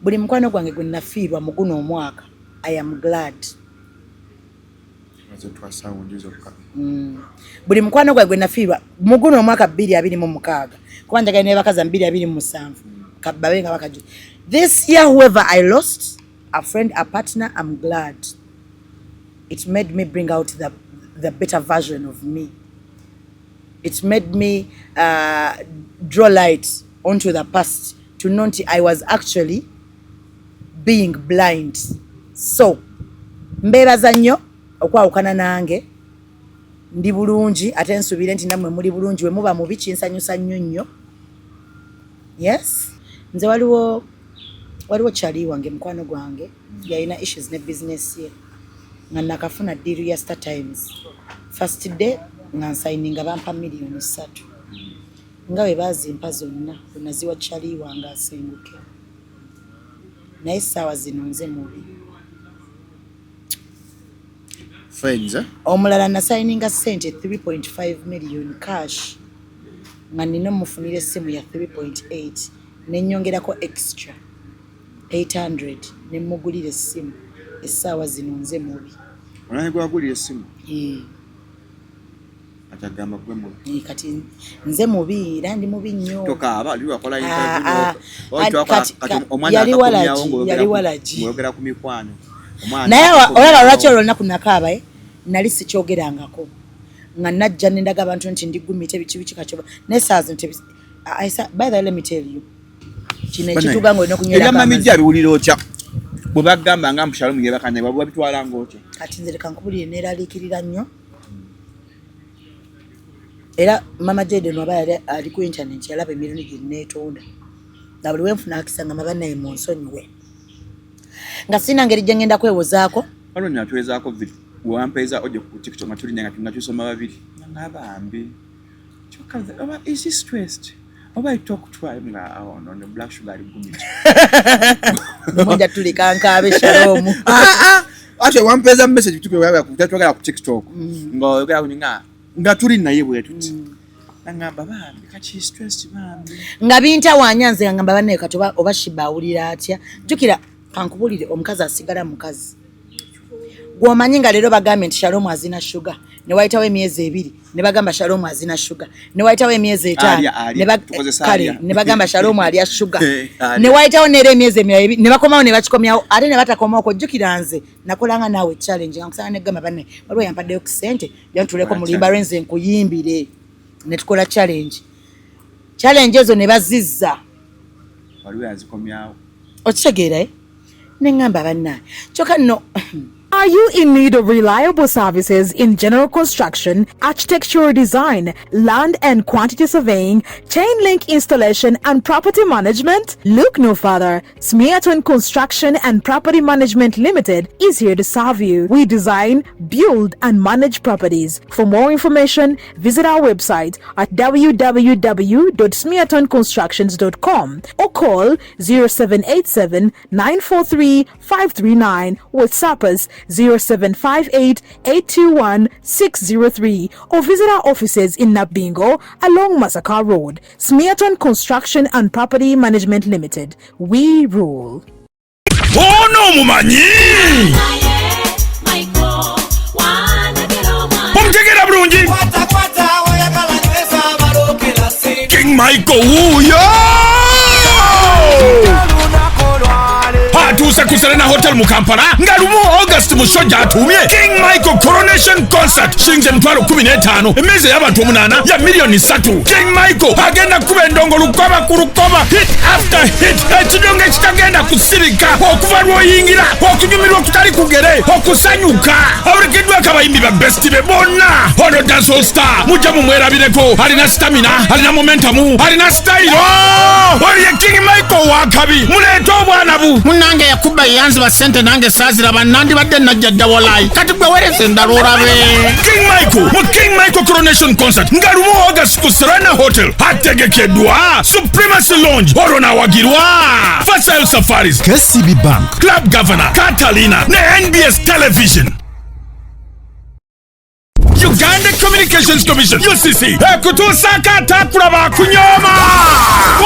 Buli mukwano gwange gwe nafiirwa mu guno omwaka, I am glad. Buli mukwano gwange gwe nafiirwa mu guno omwaka 2026, kuba njagala nebakaza 2027 babe nga bakaju. This year, whoever I lost, a friend, a partner, I'm glad. It made me bring out the better version of me. It made me draw light onto the past to know nti I was actually being blind. So mbeebaza nnyo okwawukana nange. Ndi bulungi, ate nsuubire nti nammwe muli bulungi. We muba mubi, kinsanyusa nnyo nnyo. Yes, nze waliwo kyali wange, mukwano gwange, yalina issues ne business ye, nga nakafuna deal ya Star Times. First day nga nsayininga, bampa miliyoni 3. Nga bwe bazimpa zonna, bwe naziwa kyali wange asenguke. Naye essaawa zino nze mubi. Friends, eh? Omulala nasayininga sente 3.5 million cash, nga nina omufunira essimu ya 3.8, nenyongerako extra 800, nemugulira essimu. Essaawa zino nze mubi. Onani gwagulira essimu? Eh. Atagamba gwe mubi. Eh, kati nze mubi, era ndi mubi nnyo. Tokaaba li wakola. Ah, ah, Omwana yali akakomyawo. Walagi, yali walagi. Ng'oyogera ku mikwano. Omwana Naye akakomyawo. olaba lwaki olwo olunaku nakaaba, eh? Nali sikyogerangako, nga najja nendaga abantu nti ndi gumite, biki biki. Kakyoba naye saa zino by the way, let me tell you, kino ekituga nga olina Ebya okunywerako Mami amazzi. Jja biwulira otya bwe bagamba nga mbu Shalom yebakanya? Babitwala ng'otya? Kati nze leka nkubulire, neeraliikirira nnyo. Era Mama Jaden aba yali ali ku internet, yalaba emirundi gye neetonda, nga buli wenfuna akisa nga maba naye mu nsonyiwe, nga sirina ngeri gye ngenda kwewozaako. Waliwo natwezaako video wewampeeza ojja ku TikTok nga tuli nga tusoma babiri, nga bambi kyokka oba is he stressed oba I talk to him nga, oh no, Black Sugar ali gumiti. Mujja tuleka nkaabe, Shalom. Actually, wampeeza message twagala ku TikTok nga oyogera nga tuli naye bwe tuti, nangamba bambi kaki stressed bambi. Nga bintawaanya nze, nga ngamba bannaye kati oba Shiba awulira atya? Jjukira, kankubulire, omukazi asigala mukazi. Gwomanyi nga leero bagambye nti Shalom azina shuga, ne wayitawo emyezi 2 ne bagamba Shalom azina shuga, ne wayitawo emyezi 5 Alya, alya. Tukozesa kale alya. ne bagamba Shalom alya shuga. Alya. Ne wayitawo neera emyezi emirala 2 ne bakomawo ne bakikomyawo, ate ne batakomawo. Jjukira nze nakolanga naawe challenge, nga nkusanga negamba, banne waliwo yampaddeyo ku ssente, jantuleko mu luyimba lwenze nkuyimbire, ne tukola challenge. Challenge ezo ne bazizza. Waliwo yazikomyawo. Okitegeera, eh? Neŋŋamba banna kyokka nno. Are you in need of reliable services in general construction, architectural design, land and quantity surveying, chain link installation, and property management? Look no further. Smearton Construction and Property Management Limited is here to serve you. We design, build, and manage properties. For more information, visit our website at www.smeartonconstructions.com or call 0787 943 539, WhatsApp us 0758 821 603, or visit our offices in Nabingo along Masaka Road. Smearton Construction and Property Management Limited. We rule. Ono omumanyi, omutegeera bulungi. King Michael wuuyo atuuse ku Serena Hotel mu Kampala, nga 1 August mu show gy'atuumye King Michael Coronation Concert. Shilingi 150,000, emmeeza ey'abantu omunaana ya miliyoni 3. King Michael agenda kukuba endongo lukoba ku lukoba, hit after hit, ekidongo ekitagenda kusirika okuva lw'oyingira, okunyumirwa okutali kugere, okusanyuka. Abulikiddwako abayimbi ba best be bonna. Ono dancehall star mujja mumwerabireko, alina stamina, alina momentum, alina style. Oli ye King Michael wakabi, muleete obwana bu. Munange yakuba yeyanziba sente, nange saaziraba, nandibadde najja dda walayi. Kati gwe wereza endala olabe. King Michael mu King Michael Coronation Concert, nga 1 August ku Serena Hotel. Ategekeddwa Supremacy Lounge, olwo nawagirwa Fasail Safaris, KCB Bank, Club Governor Catalina ne NBS Television. Uganda Community. Communications Commission UCC ekutuusaako atakulaba akunyooma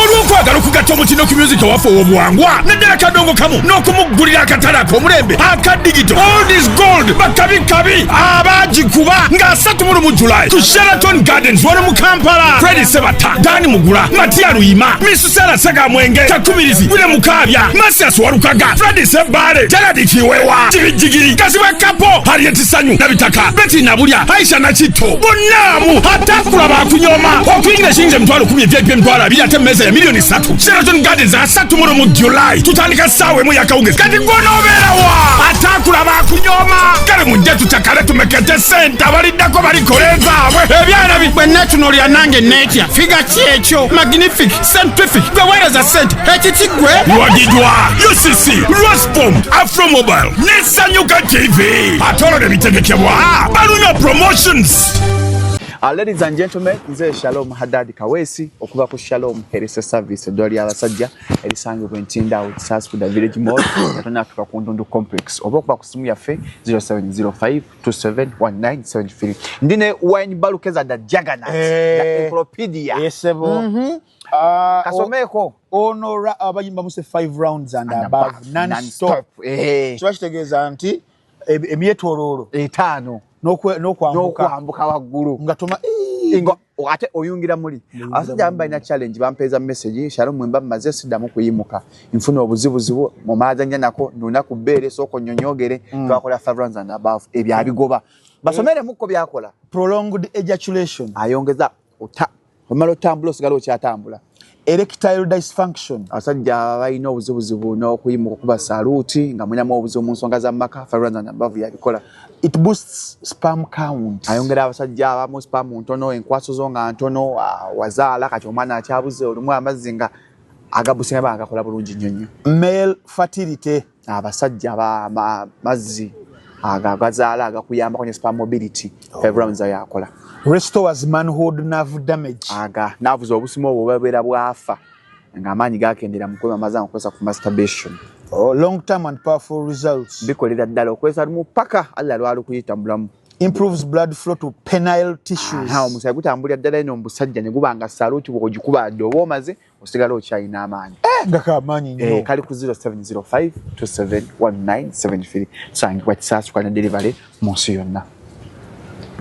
olw'okwagala okugatta omutindo ku music owaffe ow'obuwangwa naddala kadongo kamu n'okumuggulira akatale ak'omulembe aka digital. Old is gold, bakabikabi abagikuba nga 31 July ku Sheraton Gardens wano mu Kampala. Fredi Sebata, Dani Mugula, Matia Luyima, Misusera Segamwenge, Kakumirizi Wile Mukabya, Masias Walukaga, Fredi Sebale, Gerard Kiwewa, Jigijigiri Kazibwe Kapo, Harriet Sanyu Nabitaka, Betty Nabulya, Aisha Nakitto, bonnaamu atakula bakunyoma. Okuyingira shiyinza 100,000, VIP 20,000, ate emmeeza ya miliyoni 3. Sheraton Gardens, 31 July, tutandika ssaawa 1 yakawungezi. Kati gwonoobeerawa atakula bakunyoma? Kale mujje tucakale, tumekete sente, abaliddako balikola ezaabwe ebyana bi Bwe neetunuulira nange neetya, figure ki ekyo? Magnific, scientific, gwe weereza sente ekiki gwe? Wagidwa UCC, Roscom, Afromobile ne Sanyuka TV, ate olwo ne bitegekebwa Baluna Promotions. Ladies and gentlemen, nze Shalom Haddad Kaweesi okuva ku Shalom Health Service, eddwaliro ly'abasajja erisangibwa Entinda awo Kisasikuda Village Mall, nga tonatuuka ku Ndundu Complex, oba okuba ku simu yaffe 0705 271973. Ndi ne Wine Balukeza da Juggernaut, the encyclopedia. Esebo. Kasomeeko. Ono abayimba muse 5 rounds and above non-stop. Kiba kitegeeza nti emyetoloolo etaano n'okwambuka n'okwambuka waggulu nga toma nga ate oyungira muli. Abasajja abamu balina challenge, bampeeza message, "Shalom, mwemba mmaze siddamu kuyimuka, nfuna obuzibuzibu mu maazanya nako lunaku bbeere, sooka onnyonyoogere." Twakola 5 rounds and above, ebyo abigoba. Basomeremukko byakola. Prolonged ejaculation. Ayongeza ota omala otambula osigala okyatambula. Erectile dysfunction. Abasajja balina obuzibuzibu n'okuyimuka okuba saluti nga mulinamu obuzibu mu nsonga za maka, 5 rounds and above yabikola. It boosts sperm count. Ayongera abasajja abamu sperm ntono, enkwaso zo nga ntono, wazaala kati omwana akyabuze, olumu amazzi nga agabusinga ba agakola bulungi nnyo nnyo. Male fertility. Abasajja mazzi ago agazaala agakuyambako ne sperm mobility, 5 rounds ayo akola. Restores manhood nerve damage. Aga naavuza obusimu obwo bubeera bwafa ng'amaanyi gakendera mu kwema amazzi agakozesa ku masturbation. Oh, long term and powerful results. Bikolera ddala okozesa lumu paka Allah lwalukuyita mu bulamu. Improves blood flow to penile tissues. Aha, omusaayi gutambulira ddala eno mu busajja ne guba nga saluti, bw'ogikuba dde oba omaze osigala okyalina amaanyi. Nga kamaanyi nnyo. Kali ku 0705 271973, tusangibwa Kisaasuka ne delivery mu nsi yonna.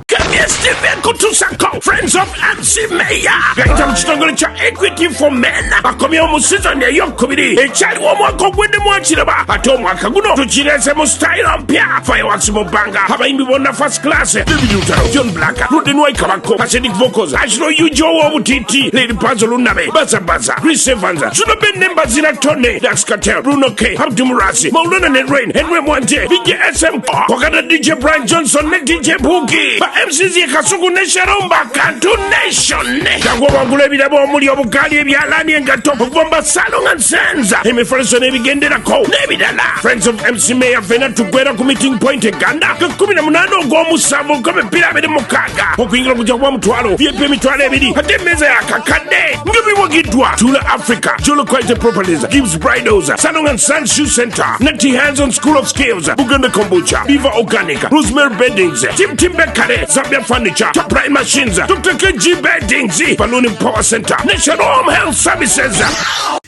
KBS TV kutusako Friends of MC Mayor gayita mu kitongole kya Equity for Men, bakomyewo mu sizoni eyokubiri. Ekyaliwo omwaka ogwedde mwakiraba, ate omwaka guno tukireese mu style mpya. Fireworks mu bbanga, abayimbi bonna first class: David Lutalo, John Black, Ruden Waikabako, Acidic Vocals, Ashro Ujo ow'obutiti, Lady Pazo Lunabe, Baza Baza, Chris Evans, Zuno Ben Nembazira, Tony Dax Cartel, Bruno K, Abdu Murasi, Maulana ne Rain, Henry Mwanje, DJ SM Kokata, DJ Brian Johnson ne DJ Boogie. Ba MCs ye Kasuku ne Sharomba Kantu Nation. Jangu wangula ebirabo omuli obugaali, ebyalaani, engatto, okuvomba Salon and Sons, emifaliso n'ebigenderako n'ebirala. Friends of MC Mayor, fena tugwera ku meeting point Eganda ga 18 ogw'omusanvu 2026. Okuyingira kujja kuba 500,000, VIP 20,000, ate emmeeza yakakadde. Nga biwagiddwa Tula Africa, Jolo Quality Properties, Gibbs Bridals, Salon and Sons Shoe Center, Nati Hands on School of Skills, Buganda Kombucha, Beaver Organic, Rosemary Beddings, Tim Timbekare, Zambia Furniture, Top Line Machines, Dr. KG Beddings, Balloon Power Center, National Home Health Services.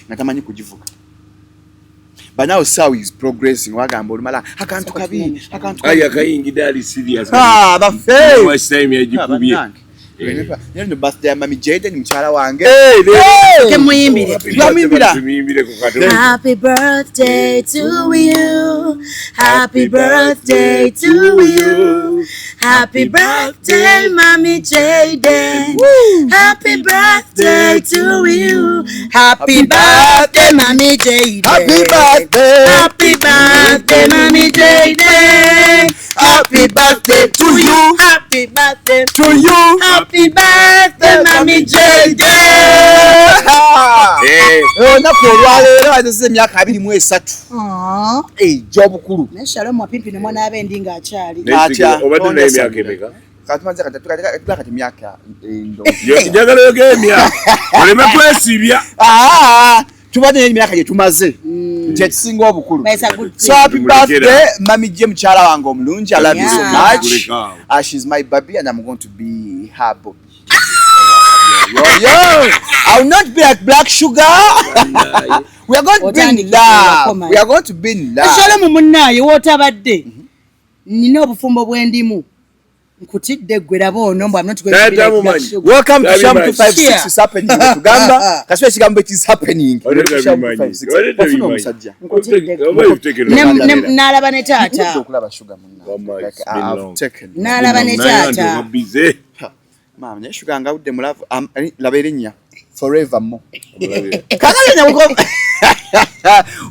Nga tamanyi kugivuga, but now Sawi is progressing. Wagamba olumala akantu kabi, akantu kabi. Aya kayingidde ali serious. Ah, baffe. Watch time yagikubye. Leero no birthday ya Mami Jaden, mukyala wange. Kemuyimbire. Bamuyimbira. Tumuyimbire ku katono. Happy birthday to you. Happy birthday to you. Happy birthday, Mommy Jaden. Happy birthday to you. Happy birthday, Mommy Jaden. Happy birthday. Happy birthday, Mommy Jaden. Happy birthday to you. Happy birthday to you. Happy birthday, Mommy Jaden. Olunaku olwaleero azeze emyaka 23 egy'obukulu. Naye Shalom wapimpi nomwana abendi ng'akyali. Atya? Obadde naye emyaka emeka? Katumaze kati myaka Njagala yogera emyaka oleme kwesibya. Ah, tubadde n'emyaka gye tumaze nti ekisinga obukulu. But it's a good So happy Tumulekera. birthday, Mami J, mukyala wange omulungi. I love you so Yeah. much. She's my baby and I'm going to be Her Bobby. Yo, yo, I will not be like Black Sugar. We are going to be in Otandikidde love. wakoma. We are going to be in love. Shalom munnaaye wootabadde, nina obufumbo bwendimu, nkutidde gwe laba ono mbu I'm not going to be Taata like Black mumanyi. Sugar. Welcome to Sham Tabimanyi. 256 is happening. Tugamba kasibe ekigambo it is happening. Oleta Sham bimanyi. 256. Oleta Ofuna bimanyi. omusajja. Nkutidde gwe. Oba you've taken N'alaba ne Nkutidde taata. okulaba Sugar munna. Wamma, Like, it's been I've long. taken. N'alaba ne Naye anti taata. oba busy. Maama, naye Sugar ngawudde mu love. Laba erinnya. Forever more. Omulabye. Kakati nyamuko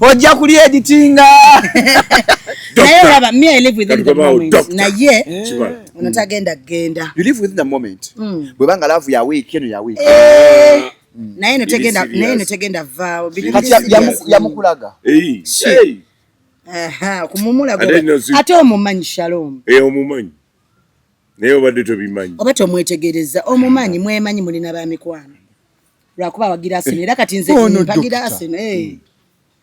ojja kuli editinga. Naye olaba me, I live within the Kati komawo, moment. doctor. Naye Kibala. ono tagenda kgenda. You live within the moment. Bwebanga love ya week eno ya week. Naye eno Biri tegenda, serious. naye eno tegenda vaawo. Biri Kati serious. yamukulaga. Hey, hey. Aha, kumumulaga Ate nno si- ate omumanyi Shalom. Eh, omumanyi. Naye obadde tobimanyi. Oba tomwetegereza, omumanyi, mwemanyi, mulina bamikwano, lwakuba awagira Arsenal era kati nze Ono mpagira doctor. Arsenal, eh.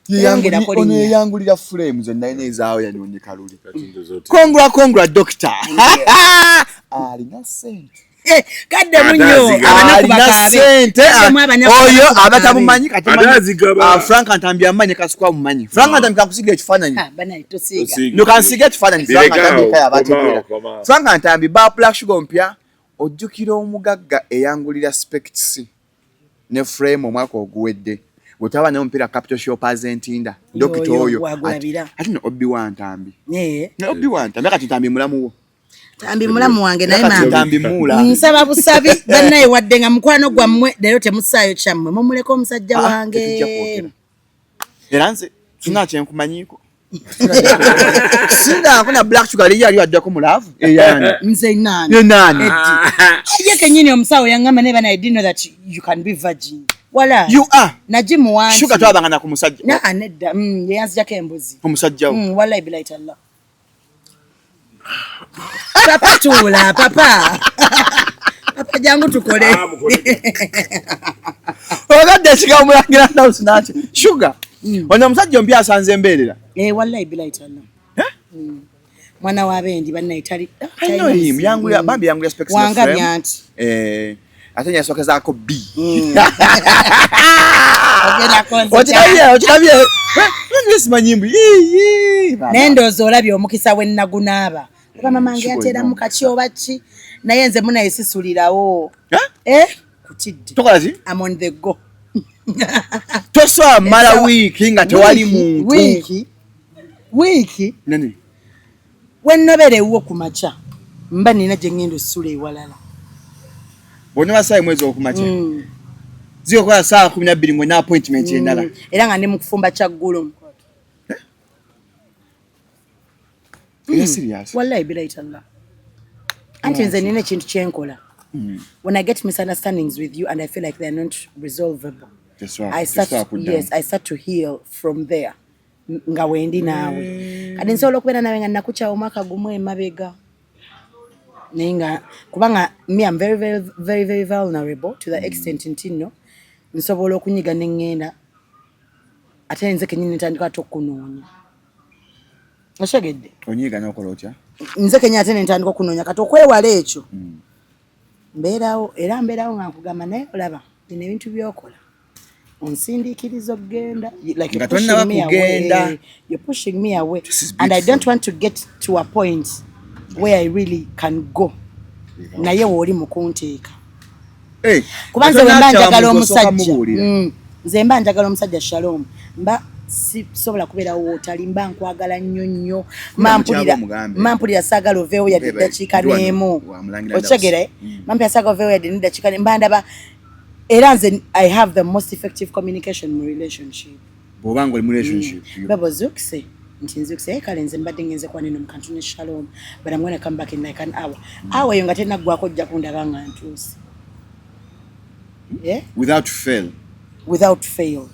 Yongerako Ono linnya. yeyangulira frame ze nalina ezaawo yanyoonye kaluli. Kati ndowooza oti- Kongra kongra doctor. Alina sente. Eh, kaddemu Ate nnyo azigaba. abanaku Alina bakaabe. sente. Kaddemu abanaku Oyo bakaabe. abatamumanyi kati Ate azigaba. Frank Ntambi amanyi kasukwa amumanyi. Frank Ntambi kankusigira ekifaananyi. Ah, banaye tosiiga. Tosiiga. No kansiga ekifaananyi Frank Bireka Ntambi awo, kaya abategeera. komawo, komawo. Frank Ntambi ba Black Sugar omupya ojjukira omugagga eyangulira Specs ne frame omwaka oguwedde. Bwe twaba naye omupiira Capital Shoppers Entinda. Dokita Yoyo, oyo. gwagulabira. Ate no Obi wa Ntambi. Eh, Ne Obi wa Ntambi kati Ntambi mulamu wo. Ntambi mulamu wange naye Kati maama. Ntambi muula. Nsaba busabi bannaye, wadde nga mukwano gwammwe leero temussaayo kyammwe, mumuleke omusajja Ah, wange. tetujja kwogera. Era nze sina kyenkumanyiiko. Singa na Black Sugar liyo ali addako mu love. Eyani. Nze naani? Ye naani? Ye kenyini omusawo yaŋŋamba naye banaye, didn't know that you can be virgin wala. You are. Nagimuwa nti Sugar twabanga na ku musajja. Naa nedda, yeyanzijako embuzi. Omusajja wo. Wallahi bilahi tallah. Papa tuula, papa, papa jangu tukole. Ah, mukole. Ogadde ekigambo mulangira Ndawusi naki. Sugar. Ono omusajja omupya asanze embeerera. Eh, wallahi bilahi tallah. Mwana w'abendi bannaye tali I know him. Yangulira bambi yangulira Specs ne Wangabya frame. nti Eh, ate nyasokezaako B. Ogenda kunzita. Okirabye, okirabye. Eh, simanyi mbu. Yii, yii. Naye ndowooza olabye omukisa we nnagunaaba oba mama nge Sugar yateeramu olina kaki oba ki, naye nze munaye sisulirawo. Eh? Eh, kutidde. Tokola ki? I'm on the go. Tosobola mala wiiki nga tewali muntu. Wiiki, wiiki. Nani? Wennobera ewuwo ku makya mba nina gye ŋŋenda osula ewalala. Bw'onoba ssaawa mwezi okumakya. Zikokola ssaawa 12 ng'olina appointment endala. Era nga ndi mu kufumba kyaggulo. Era serious. Wallahi bilahi tallah, anti nze nina ekintu kyenkola. When I get misunderstandings with you and I feel like they're not resolvable, I start, Tesobola kuddamu. yes, I start to heal from there. Nga wendi naawe kati nsobola okubeera naawe nga nakukyawa omwaka gumu emabega, naye nga kubanga me, am very, very, very, very vulnerable to the extent nti nno nsobola okunyiga neŋŋenda ate nze kenyini ntandika ate okunoonya, okyegedde? Onyiiga n'okola otya? Nze kenyini ate nentandika okunoonya. Kati okwewala ekyo mbeerawo, era mbeerawo nga nkugamba, naye olaba bino ebintu byokola onsindiikiriza okugenda. Like Nga you're pushing tonnaba me kugenda. away. You're pushing me away This is and I beautiful. don't want to get to a point where I really can go, naye wooli mu kunteeka. Eh, Kuba nze bwe mba njagala osooka omusajja mubuulira. Nze mba njagala omusajja, Shalom, mba sisobola kubeerawo wootali, mba nkwagala nnyo nnyo. Kuba Mba mukyala mpulira omugambe. mba mpulira saagala oveewo yadde Beba, eddakiika ndwano, n'emu. wamulangira. Okitegeera? Ndawusi. Mba mpulira saagala oveewo yadde n'eddakiika n'emu. Mba ndaba era nze I have the most effective communication mu relationship. Bw'oba nga oli mu relationship. Baba ozukise nti nzukise. "Eh, kale nze mbadde ngenze kuba neno mukantu ne Shalom, but I'm gonna come back in like an hour." Hour eyo nga tenaggwako ojja kundaba nga ntuuse. Eh? Without fail. Without fail,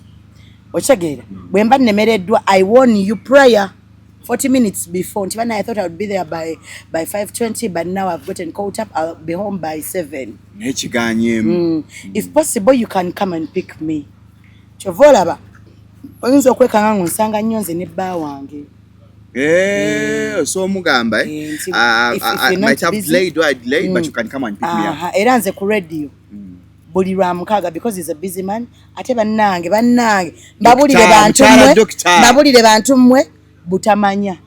okitegeera? Bwe mba nnemereddwa, I warn you prior 40 minutes before nti bana, I thought I would be there by 5:20, but now I've gotten caught up, I'll be home by 7. Naye kiganyeemu. If possible you can come and pick me. Kyova olaba oyinza okwekanga nga onsanga nnyo nze ne bba wange. Eh, so omugamba eh? Eh, nti if I you're not might have busy- delayed or I delayed, but you can come and pick me up. Aha, era nze ku radio buli lwa mukaaga because he's a busy man. Ate bannange, bannange, mbabulire Doctor, bantu mukyala mmwe, doctor. mbabulire bantu mmwe butamanya.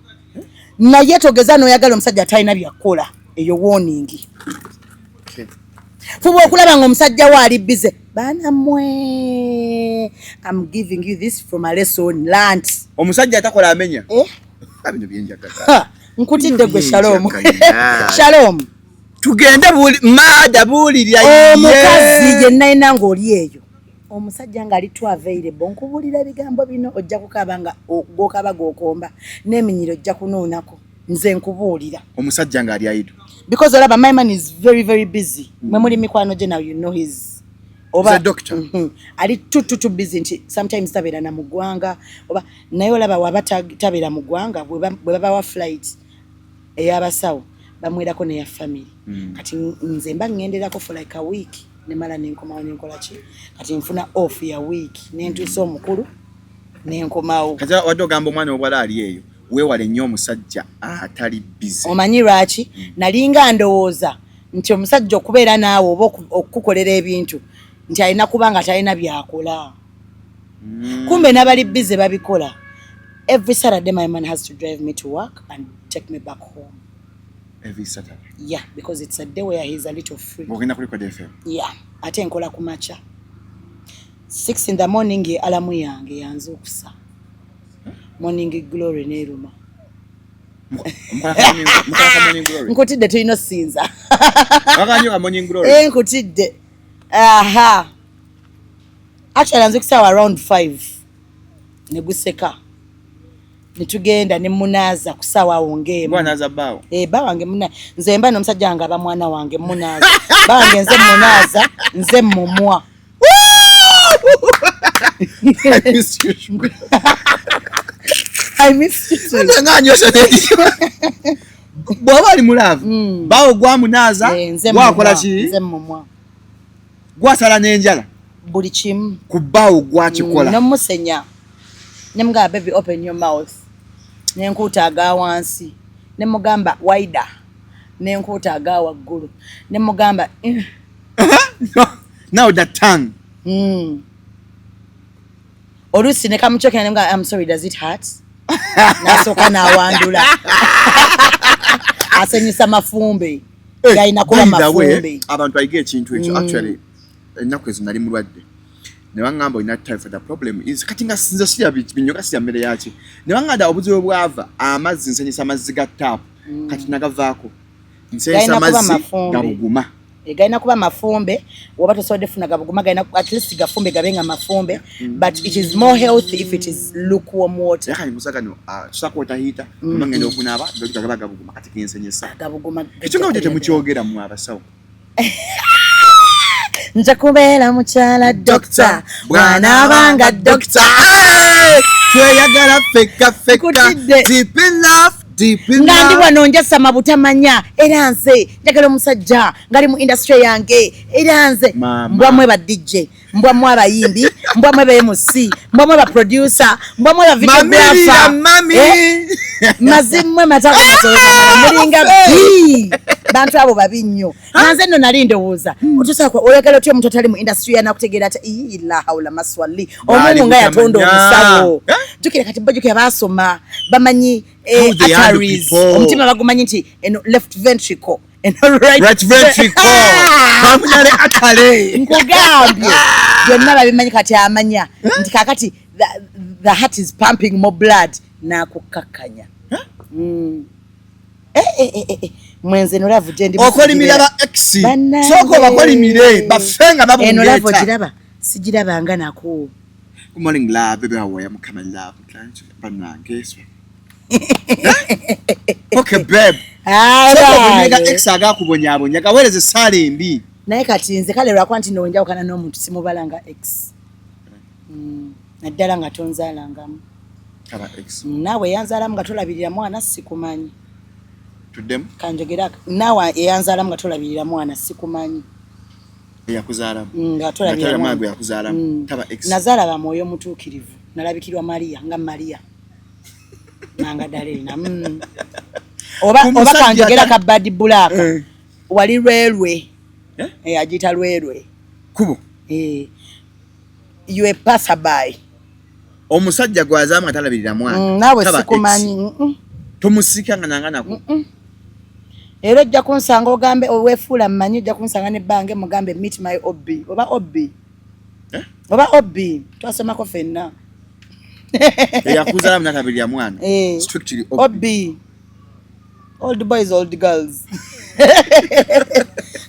Naye togeza n'oyagala omusajja atalina byakukola, eyo warning. Okay. Fuba okulaba ng'omusajja we ali busy. Baana mmwe, I'm giving you this from a lesson learned. Omusajja atakola amenya. Eh? Ah, bino byenjagala. Ha, nkutidde gwe Shalom. Byenjagala. Shalom. Tugende buli maada buulirya. Omukazi yenna yenna ng'oli eyo, omusajja ng'ali too available, nkubuulira ebigambo bino, ojja kukaaba nga gw'okaaba gw'okomba n'eminyiro ojja kunuunako. Nze nkubuulira. Omusajja ng'ali idle. Because olaba my man is very very busy. Mwe muli mikwano gye, now you know his He's a doctor. Ali too too too busy nti sometimes tabeera na mu ggwanga oba, naye olaba waba tabeera mu ggwanga, bwe babawa flight ey'abasawo bamwerako neya family. Kati nze mba ŋŋenderako for like a week, nemala nenkomawo nenkola ki, kati nfuna off ya week nentuusa omukulu nenkomawo. Kati wadde ogamba omwana obuwala ali eyo, weewale nnyo omusajja atali busy. Omanyi lwaki? Nalinga ndowooza nti omusajja okubeera naawe oba okukukolera ebintu nti alina kuba nga talina byakola. Kumbe n'abali busy babikola. Every Saturday my man has to drive me to work and take me back home. Every Saturday? Yeah, because it's a day where he's a little free. Ng'ogenda ku Record FM? Yeah, ate nkola ku makya 6 in the morning. Ye alarm yange yanzuukusa, morning glory neeruma. Mukola ka morning glory? Nkutidde, tulina osinza. Waganyo ka morning glory? Eh, nkutidde. Aha, actually anzukusawa around 5 neguseka netugenda nemunaaza kusawa awo ng'emu. Gwanaaza bbaawo? Eh, ba wange muna, nze mba n'omusajja wange aba mwana wange, munaaza ba wange, nze munaaza, nze mumwa. I miss you, Sugar. I miss you too. Nze nga nyosa bw'oba ali mu love, baawo gwamunaaza? Eh, nze gwakola mumwa, ki? Nze mumwa. Gwasala n'enjala? Buli kimu. Ku bbaawo gwakikola? Nomusenya nemugamba, "Baby, open your mouth," nenkuuta aga wansi, nemugamba, "Wider," nenkuuta aga waggulu, nemugamba, "Eh." Now the tongue. Oluusi ne kamukyokera nemugamba, "I'm sorry, does it hurt?" Nasooka nawandula, asenyesa mafumbe, galina kuba By the way, mafumbe. Abantu bayiga ekintu ekyo. Actually ennaku ezo nali mulwadde ne baŋŋamba olina typhoid. The problem is kati nga nze sirya binyoka, sirya mmere yaki, ne baŋŋamba obuzibu bwava amazzi nsenyesa amazzi ga taapu. Kati nagavaako, nsenyesa Galina kuba amazzi mafumbe. gabuguma. Eh, galina kuba mafumbe. Woba tosobodde funa gabuguma, galina at least gafumbe gabe nga mafumbe, but it is more healthy if it is lukewarm water. Era kati musa gano tusaako water heater, oba ngenda okunaaba gaba gabuguma, kati gensenyesa. Gabuguma. Ekyo nga bwe temukyogera mmwe abasawo. Nja kubeera mukyala dokita bw'anaabanga dokita. Tweyagala fekka fekka. Nkutidde. Deep in love, deep in Nga ndi love. wano njasama butamanya, era nze njagala omusajja ngali mu industry yange, era nze Mama. mbwamwe ba DJ, mbwamwe abayimbi, mbwamwe ba MC, mbwamwe ba producer, mbwamwe ba Mamilira videographer. mami. Eh? Mazimwe matako mulinga bi bantu abo babi nnyo. Nga nze nno nali ndowooza otusaako oyagala otya omuntu atali mu industry yanakutegeera ati ila haula maswali Baali omumu nga yatonda butamanya. omusawo. Eh? Jjukira kati bo, jjukira baasoma, bamanyi eh, How they handle arteries. people. Omutima bagumanyi nti eno left ventricle, eno right, Right ventricle. Bamunyale atale. Nkugambye byonna babimanyi. Kati amanya nti kakati the heart is pumping more blood, nakukkakkanya. Eh, eh, eh, eh, eh. Mwenze eno love gye ndi Okolimira ba ex. Bannange. Sooka obakolimire bafe nga Eno love babungeeta. ogiraba, sigirabanga nako. Good morning love, baby, how are you? Mukama love. Bannange. Okay babe. Sooka obonye ga ex agakubonyaabonya gaweereza essaala embi. Naye kati nze kale lwakuba nti nonjawukana n'omuntu simubala nga ex. Naddala nga tonzaalangamu. Kaba ex. Naawe eyanzaalamu nga tolabirira mwana sikumanyi. Tuddemu. Kanjogera, naawe eyanzaalamu nga tolabirira mwana sikumanyi. Eyakuzaalamu. Nga tolabirira Nga tolabirira mwana mwana. gwe yakuzaalamu. Taba ex. Nazaala ba mwoyo mutuukirivu, nalabikirwa Mariya nga Mariya. Mangadalina. Oba oba kanjogera ka bad black. Eh. Wali lwelwe. Eh? Eh, agiyita lwelwe. Kubo. Eh. You a passerby. Omusajja gw'azaamu atalabirira mwana. Naawe sikumanyi. Tomusika nga nanga nako. Era ojja kunsanga ogambe oweefuula mmanyi, ojja kunsanga nebbange mugambe meet my obbi oba obbi. Eh? Oba obbi twasomako ffenna. Eyakuzaalamu n'atalabirira mwana. Eh. Strictly obbi. Obbi. Old boys, old girls.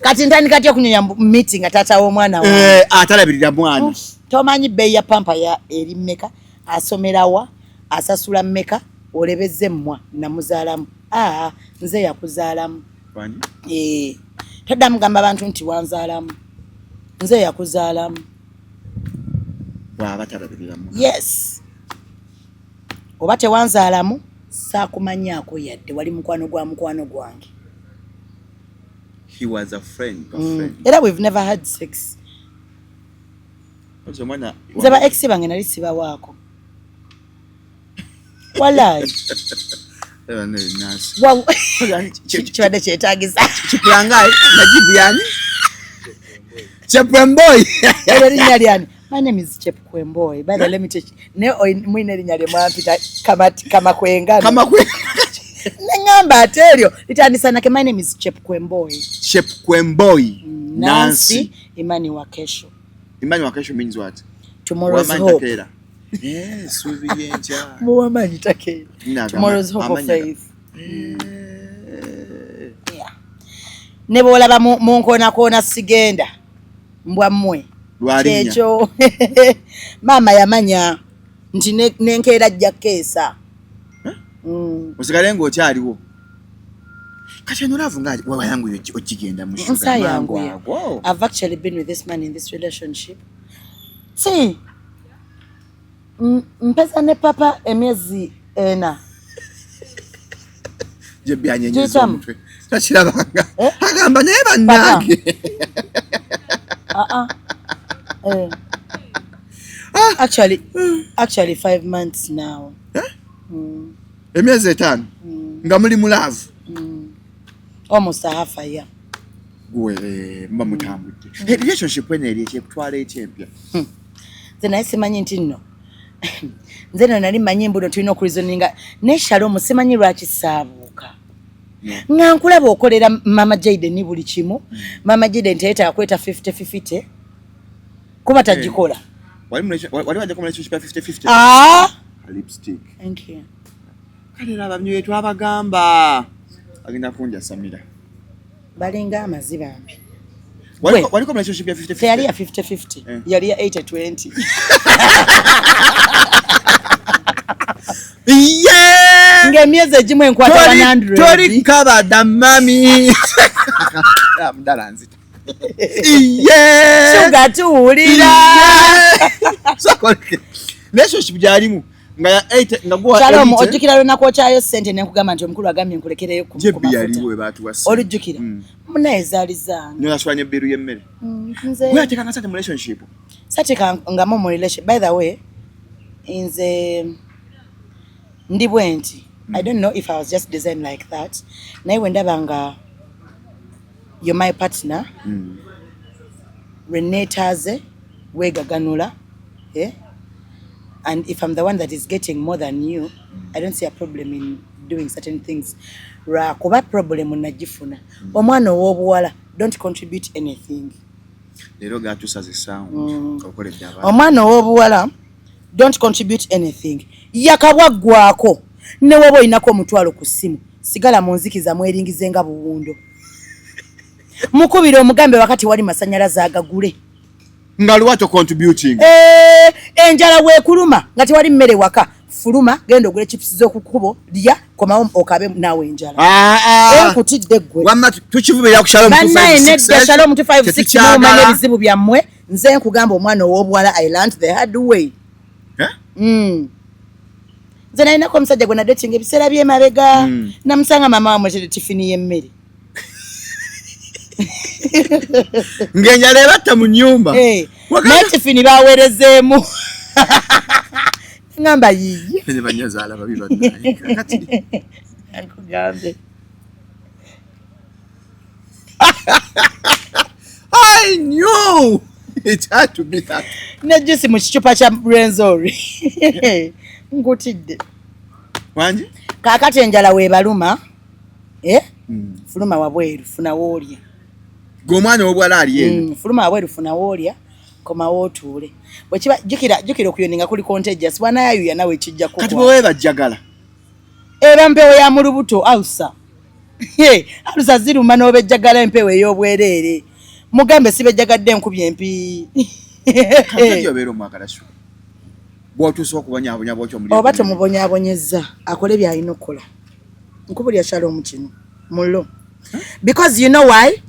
Kati ntandika ty okunyonya meeting nga taata w'omwana wange. Eh, atalabirira mwana. Tomanyi bbeeyi ya pampa ya eri mmeka, asomerawa, asasula mmeka, olebezza emmwa namuzaalamu. Aa, nze yakuzaalamu. Wani? Eh, toddamu gamba abantu nti wanzaalamu. Nze yakuzaalamu. Bw'aba talabirira mwana. Yes. Oba tewanzaalamu, saakumanyaako yadde, wali mukwano gwa mukwano gwange. He was a friend, a friend. Era we've never had sex. Ozo omwana Nze ba ex bange nali sibawaako. Walaayi. Eh, ne nasi. Wow. Kibadde kyetaagisa. Kipulangai, najibu yani? Chepwemboi. Eryo linnya lyani? My name is Chepkwemboi. By the way, let me tell you. Ne mwine erinnya lye mwampita Kamakwengano. Kamakwe. Ne ŋŋamba ate eryo litandisa nake. My name is Chepkwemboi. Chepkwemboi. Nancy Imani Wakesho. Imani Wakesho means what? Tomorrow's Wamanyi hope. takeera. Eh, suubi y'enkya. Muwamanyi takeera. Nagamba, Tomorrow's hope of amannya faith. Yeah. Ne bw'olaba mu nkoonakoona sigenda mbwa mmwe. Lwalinnya. Kyekyo maama yamanya nti nenkeera ajja kukeesa. Osigale ng'okyaliwo. Kati eno love nga wayanguye ogigenda mu sugar mangu Nsayanguye. ago. I've actually been with this man in this relationship. See, mpeza ne papa emyezi 4. Gye byanyenyeza Giyitamu. omutwe. Takirabanga. Eh? Agamba naye bannange. Ah ah. Eh. Actually 5 months now. Eh? Emyezi 5 nga muli mu love. Almost a half a year. Gwe muba mutambudde. Relationship eno eri ekyekutwala ekyempya. Nze naye simanyi nti nno. Nze nno nali mmanyi mbuno tulina okureasoninga ne Shalom, simanyi lwaki saabuuka. Nga nkulaba okolera Mama Jaden buli kimu. Mama Jaden teyetaaga kweta 50-50. Kuba tagikola. Wali wajjako mu relationship ya 50-50? Ah! Lipstick. Thank you. Kale laba byo twabagamba. Agenda kunjasamira. Balinga amaziba mbi. Waliko mu relationship ya 50-50? Teyali ya 50-50. Eh. Yali ya 80-20. Yeah! Ng'emyezi egimu enkwata 100. Tori kabada mami. Mudala nzita. Yeah! Sugar tuwulira. Sokoleke. Relationship gyalimu nga ya 8 nga gwa Shalom, ojjukira lunaku okyayo ssente ne nkugamba nti omukulu agambye nkulekereyo ku Jebbi mafuta. yaliwo we baatuwa ssente. Olujjukira? Munaye zaali zange. Nyoyasula n'ebbeeru y'emmere. Nze Gwe ateekanga ssente mu relationship. sateekangamu mu relation. By the way, nze ndi bwe nti. I don't know if I was just designed like that. Naye bwe ndaba nga you're my partner, lwe neetaaze weegaganula, eh? And if I'm the one that is getting more than you, I don't see a problem in doing certain things. Lwakuba problem nagifuna. Omwana ow'obuwala, don't contribute anything. Leero gatusaze sound okoledde abantu. Omwana ow'obuwala, don't contribute anything. Yakabwa ggwako ne woba olinako omutwalo ku ssimu, sigala mu nzikiza mweringize nga buwundo. Mukubire omugambe wakati wali masanyalaze agagule. Nga lwaki contributing? Eh, enjala weekuluma nga tewali mmere waka, fuluma genda ogule chips z'oku kkubo, lya, komawo okabe naawe enjala. Enkutidde ggwe. Wamma tukivubira ku Shalom Bannaye 256. nedda, Shalom 256 Tetukyagala. mumanya ebizibu byammwe. Nze nkugamba omwana ow'obuwala, I learned the hard way. Eh? Nze nalinako omusajja gwe nadetinga ebiseera by'emabega, namusanga maama wamwe tifini y'emmere. Ng'enjala ebatta mu nnyumba. Eh, naye tifini baweerezeemu. Ngamba yiyi. Ne banyazaala babi bannaye. Kakati Nkugambe. I knew it had to be that. Ne juice mu kicupa kya Rwenzori. Nkutidde. Wangi? Kaakati enjala weebaluma, eh? Fuluma wabweru, funa woolya. Gwe omwana ow'obuwala ali eno. Fuluma wabweru, funa woolya, komawo otuule. Bwekiba jjukira jjukira okuyoninga kuli contagious, bw'anaayuya nawe kijja Kati kukwata. bwe weebajjagala. Eba mpewo ya mu lubuto ulcer. Ulcer ziruma n'obejjagala empewo ey'obwereere. Mugambe sibejjagadde nkubye empi. Kati obeera omwagala sure. Bw'otuuse okubonyaabonya bw'otyo omuli. Oba tomubonyaabonyezza, akole by'alina okukola. Nkubulya Shalom kino mulo. Because you know why?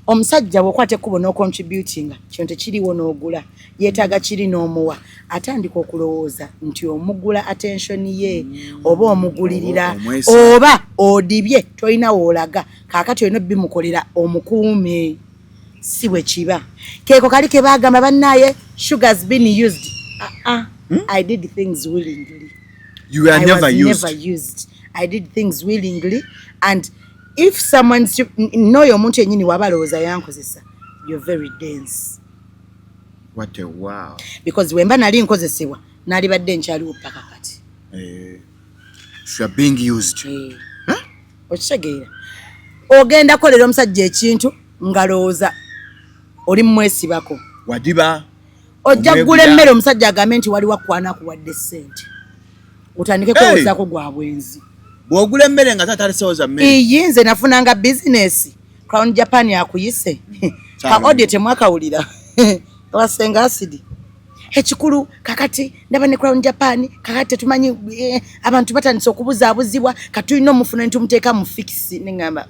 Omusajja bw'okwata ekkubo n'ocontributinga, kino tekiriwo n'ogula, yeetaaga kiri n'omuwa, atandika okulowooza nti omugula attention ye oba omugulirira Oba omwesiga. Oba odibye tolina w'olaga, kaakati olina obimukolera omukuume. Si bwe kiba keeko kali ke baagamba bannaaye sugar's been used. Ah, ah, I did things willingly. You were I never was used. never used. I did things willingly, and if someone's n'oyo omuntu yennyini waba alowooza yankozesa, you're very dense. What a wow. Because wemba nali nkozesebwa, nalibadde nkyaliwo paka kati. Eh, you are being used. Eh. Okitegeera, ogenda kukolera omusajja ekintu ngalowooza oli mumwesibako. Wadiba. Ojja Omweguya. kugula emmere, omusajja agambe nti waliwo akwana akuwadde ssente, otandike Hey! kwewozaako gwa bwenzi. Bw'ogula emmere nga tatalisewoza mmere. Iyi nze nafunanga bizinesi, Crown Japan akuyise ka audio temwakawulira wasenga asidi ekikulu. Kakati ndaba ne Crown Japan, kakati tetumanyi abantu batandise okubuzaabuzibwa, katulina omufuna ntumuteeka mu fix. Neŋamba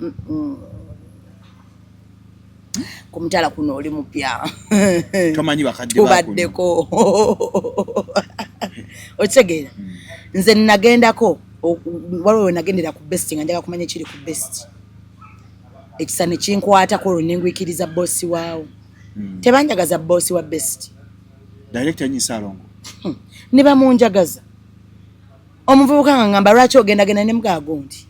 ku mutala kuno oli mupya. Tomanyi bakadde bakuno. Tubaddeko, okitegeera? Nze nagendako waliwo we nagendera ku Best nga njagala kumanya ekiri ku Best, ekisa ne kinkwatako, olwo nengwikiriza boosi waawo. Tebanjagaza boosi wa Best. Director Nyisa Alongo. Ne bamunjagaza omuvubuka nga ngamba lwaki ogendagenda ne mugaago nti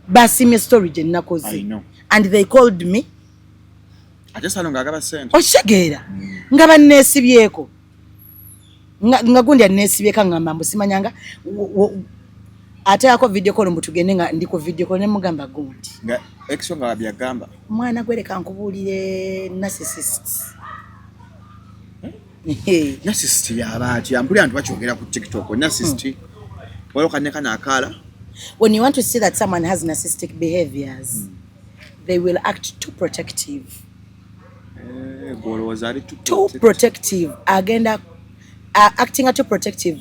basimye story gye I nakoze know. and they called me. Ate Salongo agaba ssente. Okitegeera, nga banneesibyeko nga gundi anneesibyeko ngamba mbu simanyanga ateekako video call mbu tugende, nga ndi ku video call ne mugamba gundi Nga exo nga byagamba. Mwana gwereka nkubuulire, narcissist. Narcissist yaba atya? Mpulira nti bakyogera ku TikTok. Narcissist. Waliwo kanne kano akaala. When you want to see that someone has narcissistic behaviors, they will act too protective. Eh, gw'olowooza ali too Too protective, agenda acting too protective,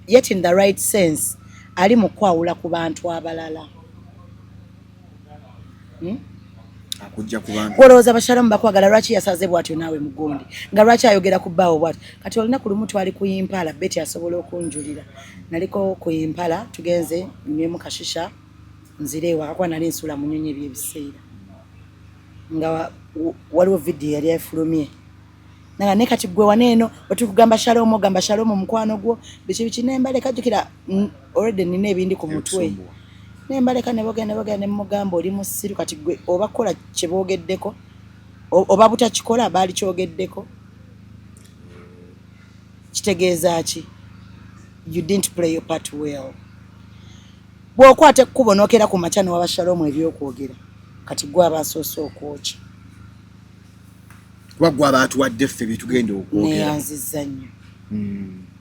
yet in the right sense ali mu kwawula ku bantu abalala. Akujja ku bantu. Olowooza basalamu bakwagala, lwaki yasaze bwatyo naawe mugundi, nga lwaki ayogera ku bbaawo bwatyo? Kati olunaku lumu twali ku Impala, Beti asobola okunjulira, naliko ku Impala, tugenze nywemu kashisha nzire ewaka kuba nali nsula mu nyonyi ebyebiseera, nga waliwo vidiyo yali efulumye naga naye kati gwe waneeno wetukugamba Shalom, ogamba Shalom mukwano gwo biki biki, nembaleka. Jjukira already nina ebindi ku mutwe. Ebikusumbuwa. Nembaleka nebogenda nebogenda, nemugamba oli musiru. Kati gwe oba kola kyeboogeddeko oba butakikola, baali kyogeddeko kitegeeza ki? You didn't play your part well. Bw'okwata ekkubo n'okeera ku makya newaba Shalom ebyokwogera, kati gwe aba asoose okwokya. Kuba gwe abaatuwadde ffe bye tugenda okwogera. Neyanzizza nnyo.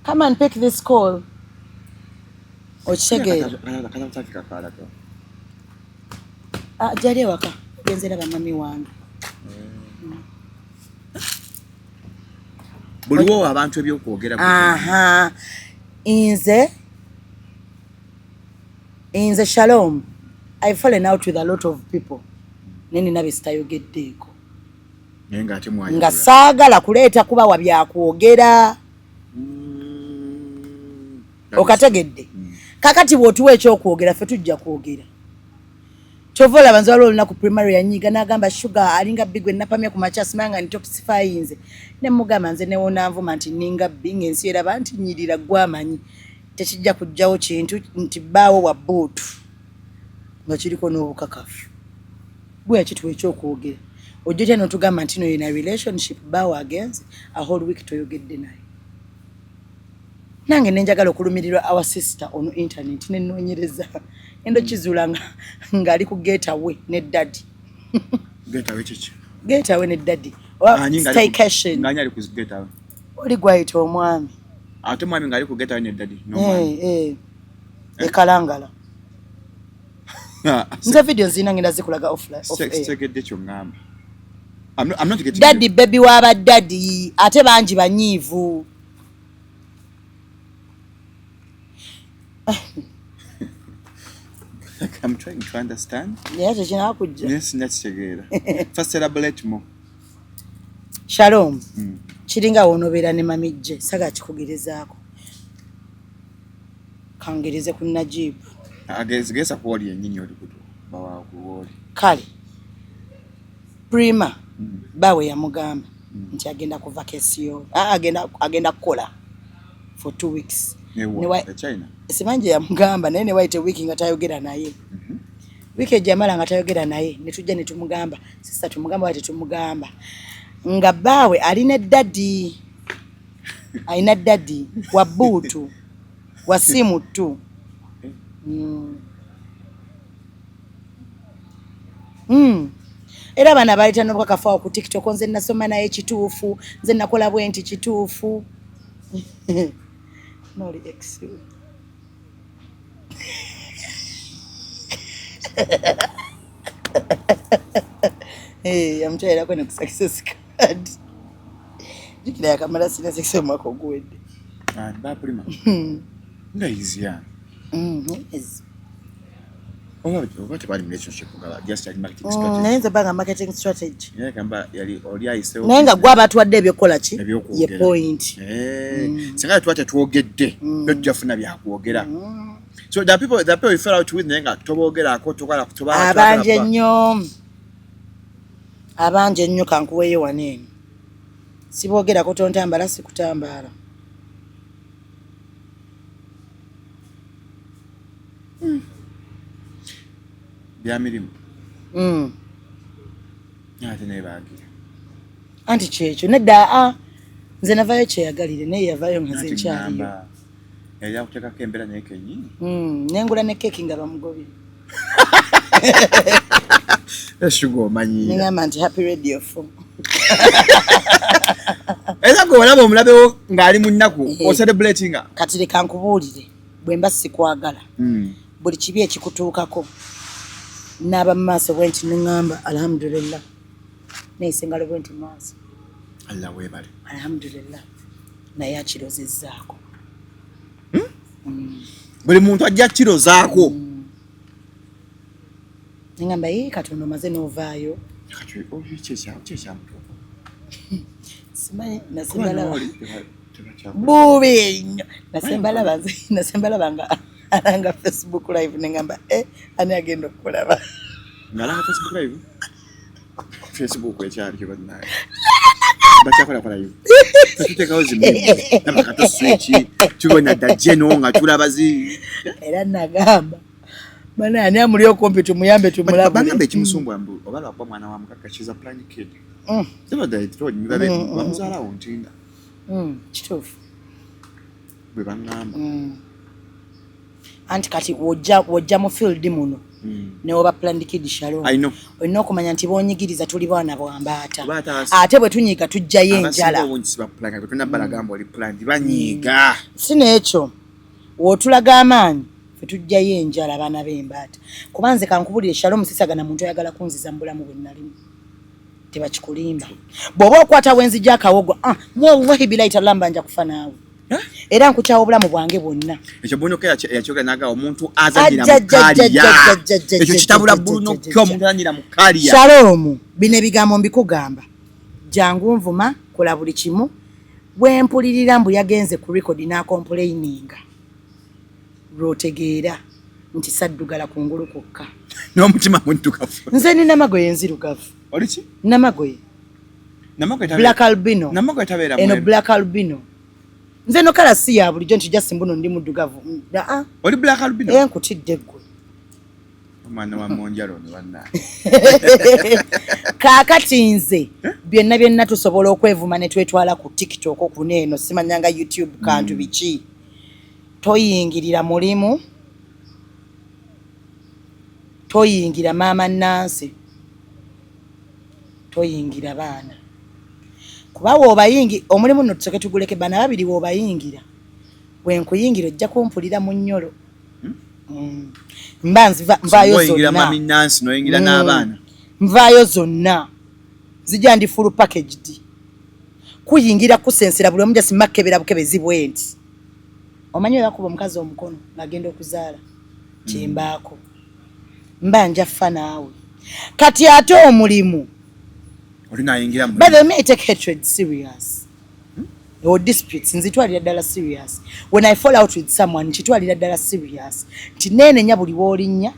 Come and pick this call, okitegeera? Katafika kaalaga. Ah, gyali ewaka, genze raba mami wange. Buli wowa abantu ebyokwogera. Aha, nze Shalom, I've fallen out with a lot of people, naye nina bye sitayogeddeeko. Naye ng'ate Nga mwayawula. saagala kuleeta kubawa byakwogera. Okategedde? Kakati bw'otuwa ekyokwogera, ffe tujja kwogera. Kyova olaba nze waliwo olunaku primary yanyiiga n'agamba Shuga alinga bbi gwe napamye ku makya, simanya nga nitoxifyinze. Ne mugamba nze newonanvuma nti ninga bbi ng'ensi eraba nti nyirira, gwamanyi tekijja kujjawo kintu nti bbaawo wa bbuutu nga kiriko n'obukakafu. Gwe yakituwa ekyokwogera, ojja otya n'otugamba nti no yina relationship, bbaawo agenze a whole week toyogedde naye? Nange nenjagala okulumirirwa our sister on internet, nenoonyereza endo kizuula ng'ali ku getaway ne daddy. Getaway kiki? Getaway ne daddy. Ani ng'ali ku- Staycation. Ng'ani ali ku getaway? Oli gwayita omwami. Ate omwami ng'ali ku getaway ne daddy n'omwami. Eh, eh. Ekalangala. Nze video nzina ngenda zikulaga off air. Sitegedde kyoŋŋamba. I'm not getting Daddy baby w'aba daddy, ate bangi banyiivu. You. I'm trying to understand. Naye tekinakujja. Naye sinnakitegeera. First elaborate more. Shalom, kiringa woonobeera ne mamijje, saga kikugerezaako, kangereze ku Najibu. Ageza ku oli yennyini oli kutu. Bawa ku oli. Kale Prima bawe yamugamba nti agenda kuva kesiyo, agenda kukola for 2 weeks. Ewa, e China. Simanyi yamugamba naye newayita wiiki nga tayogera naye. Wiiki ejamala nga tayogera naye, netujja netumugamba, sister tumugamba wa tetumugamba nga bbaawe alina daddy, alina daddy wa buutu wa simu tu. Era abaana baleeta n'obukakafu awo ku TikTok, nze nasoma naye kituufu, nze nakola bwe nti kituufu. Noli ex we. Eh, yamukyalirako ne ku success card. Jjukira yakamala senior six omwaka oguwedde. Ah, ba Prima. Nga izia. Yes. Oba tebali mu relationship nga just ali marketing strategy. Naye nze banga marketing strategy. Naye gamba yali oli ayiseewo. Naye nga gwe abatwadde ebyokukola ki? Ebyokwogera. Ye point. Eh, singa tuba tetwogedde, mm. Tujja funa byakwogera. So the people you fell out with naye nga toboogerako, tokola toba Abangi ennyo, abangi ennyo. Kankuweeyo wano eno, siboogerako, tontambala sikutambaala. Bya mirimu. Ate naye baagira. Anti kyekyo nedda, a nze navayo kyeyagalire, naye yavayo nga nze Anti nkyaliyo. ŋŋamba yali akuteekako embeera naye kennyini. Nengula ne keeki nga bamugobye. Eshuga omanyiira. Neŋamba nti happy radio 4. Era gwe olaba omulabewo ng'ali mu nnaku Eh. ocelebratinga. Kati leka nkubuulire, bwe mba sikwagala, buli kibi ekikutuukako naaba mu maaso bwe nti neŋŋamba alhamdulillah, neyisa engalo bwe nti mu maaso. Allah weebale. Alhamdulillah, naye akirozezzaako. Buli muntu ajja kirozaako. Neŋŋamba ye Katonda omaze n'ovaayo. Kati oyo kyekyamutuuka. Simanyi Kuba nasembalaba n'oli tebakyakola. Bubi nnyo. Nasembalaba nze, nasembalaba nga alanga Facebook live, neŋŋamba e ani agenda okukulaba? Ng'alanga Facebook live. Facebook ekyaliyo bannange. Bakyakola kola live. Tuteekawo zimu. Nabakato switch. Tubona dajeno nga tulaba zi. Era nagamba bana ani amuli okumpi tumuyambe Bagamba tumulabule. ekimusumbwa mbu oba lwakuba mwana wa mukaka, she's a planned kid. Tebadde told me babe bamuzaalawo Ntinda. Kituufu. Bwe baŋŋamba. Anti kati wojja mu field muno newoba planned kid, Shalom, I know. olina okumanya nti bonyigiriza tuli baana bwambaata. Kuba ate Ate bwe tunyiga tujjayo abasinga enjala. obungi si bapulanga, tolina balagamba oli planned, banyiiga. Si n'ekyo, w'otulaga amaanyi fe tujjayo enjala, abaana b'embaata. Kuba nze kankubulire, Shalom, sisagana muntu ayagala kunziza mu bulamu bwe nalimu. Tebakikulimba, bw'oba okwata wenzija akawogo, ah, wallahi bilayi talamba nja kufa naawe, era nkukyawa obulamu bwange bwonna. Ekyo Bruno K yakyogera naga omuntu azanyira Ajja, mu ajja, kaliya. ajja, ajja, ajja, Ekyo ajja, kitabula ajja, Bruno ajja, K, omuntu azanyira mu kaliya. Shalom, bino ebigambo mbikugamba, jangu nvuma, kola buli kimu. Bwe mpulirira mbu yagenze ku record n'acomplaininga, lw'otegeera nti saddugala kungulu kwokka. N'omutima muddugavu. Nze ni namagoye nzirugavu. Oli ki? Namagoye. Namagoye tabeera- Black albino. Namagoye tabeera Eno mweru. black albino. Nze no kala si ya bulijjo nti just mbuno ndi muddugavu. Aa. Oli black albino? Eh, nkutidde ggwe. Omwana wa Monjaro ono bannange. Kaakati nze byonna byonna tusobola okwevuma ne twetwala ku TikTok kuno eno simanyanga YouTube kantu biki. Toyingirira mulimu. Toyingira maama Nancy. Toyingira baana. Kuba w'obayingi omulimu nno tusooke tuguleke bana babiri w'obayingira. Bwe nkuyingira ojja kumpulira mu nnyolo. Mba nziva nvaayo Oyingira zonna. mami Nancy n'oyingira n'abaana. Nvaayo zonna. Zijja ndi full packaged. Kuyingira kusensera buli omu just makebera bukebezi bwe nti. Omanyi oyakuba omukazi omukono ng'agenda okuzaala. Kyembaako. Mba nja ffa naawe. Kati ate omulimu. Oli n'ayingira mu. By the way, I take hatred serious. Or disputes, nzitwalira ddala serious. When I fall out with someone, nkitwalira ddala serious. Nti neenenya buli w'olinnya,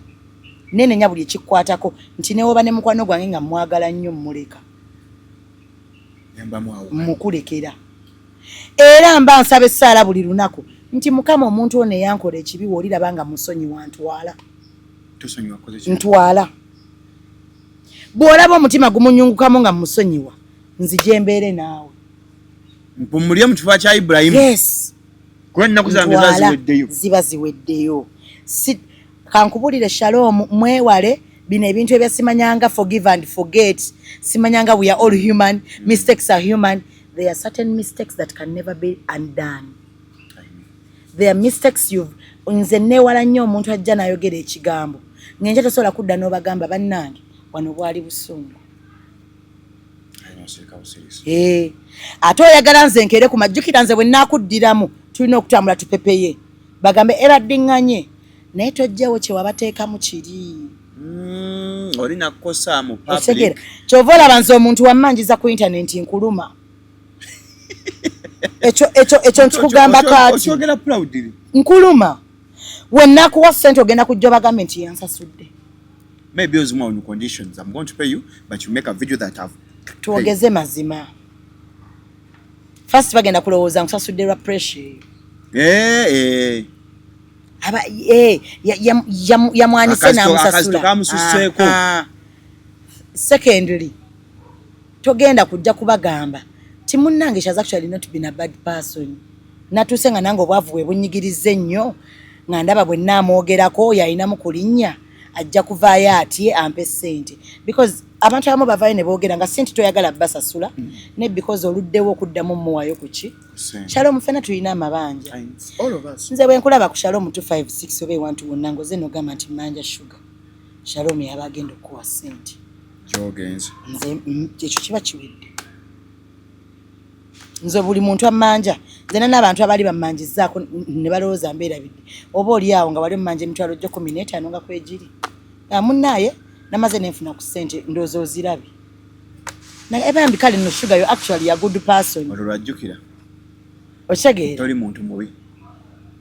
neenenya buli ekikwatako, nti ne woba ne mukwano gwange nga mwagala nnyo mmuleka, Yamba mwawo. mmukulekera. Era mba nsaba essaala buli lunaku nti Mukama omuntu ono eyankola ekibi w'oliraba nga musonyiwa ntwala. Tosonyiwa koze ki? Ntwala. Bw'olaba omutima gumunyungukamu nga mmusonyiwa, nzije mbeere naawe. Mpumulire mu kifuba kya Ibrahim. Yes. Kuba ennaku zange Ntwala, ziba ziweddeyo. Ziba ziweddeyo. Si, kankubulire Shalom, mwewale bino ebintu ebya simanyanga forgive and forget. Simanyanga we are all human, mistakes are human. There are certain mistakes that can never be undone. There are mistakes you've nze neewala nnyo omuntu ajja n'ayogera ekigambo. Ngenje tosobola kudda n'obagamba bannange wano bwali busungu. Eh, ate oyagala nze nkeere ku majjukira nze bwe nnaakuddiramu tulina okutambula tupepeye bagambe ebaddiŋŋanye naye tojjawo kye wabateekamu kiri. Oli nakukosa mu Otegeera public. kyova olaba nze omuntu wammanjiza ku intaneti nkuluma. Ekyo ekyo ekyo nkikugamba kaati. Okyogera proudly. Nkuluma. We nnaakuwa ssente ogenda kujja obagambe nti yansasudde. Maybe ozimwa on conditions. I'm going to pay you, but you make a video that I've Twogeze mazima. First bagenda kulowooza nkusasudde lwa pressure eyo. Eh eh. Aba yamwanise n'amusasula. Akazito kamususseeko. Secondly, togenda kujja kubagamba ti munnange she has actually not been a bad person. Natuuse nga nange obwavu bwe bunnyigiriza ennyo nga ndaba bwe nnaamwogerako yalinamu kulinnya ajja kuvaayo atye ampe ssente because abantu abamu bavaayo ne boogera nga ssente toyagala basasula ne because oluddewo okuddamu mmuwaayo ku ki. Shalom ffenna tulina amabanja. All of us. Nze bwe nkulaba ku Shalom 256 oba ewantu wonna ng'oze n'ogamba nti mmanja sugar. Shalom yaba agenda okukuwa ssente. Gyogenze. Nze ekyo kiba kiwedde. Nze buli muntu ammanja nze nina n'abantu abaali bammanjizzaako ne balowooza mbeerabidde oba oli awo nga wali ommanja emitwalo gyo 15 nga kwegiri. Munnaaye namaze ne nfuna ku ssente ndowooza ozirabye. Naye bambi kale nno Sugar you actually a good person. Olwo lwajjukira. Okitegeera? Toli muntu mubi.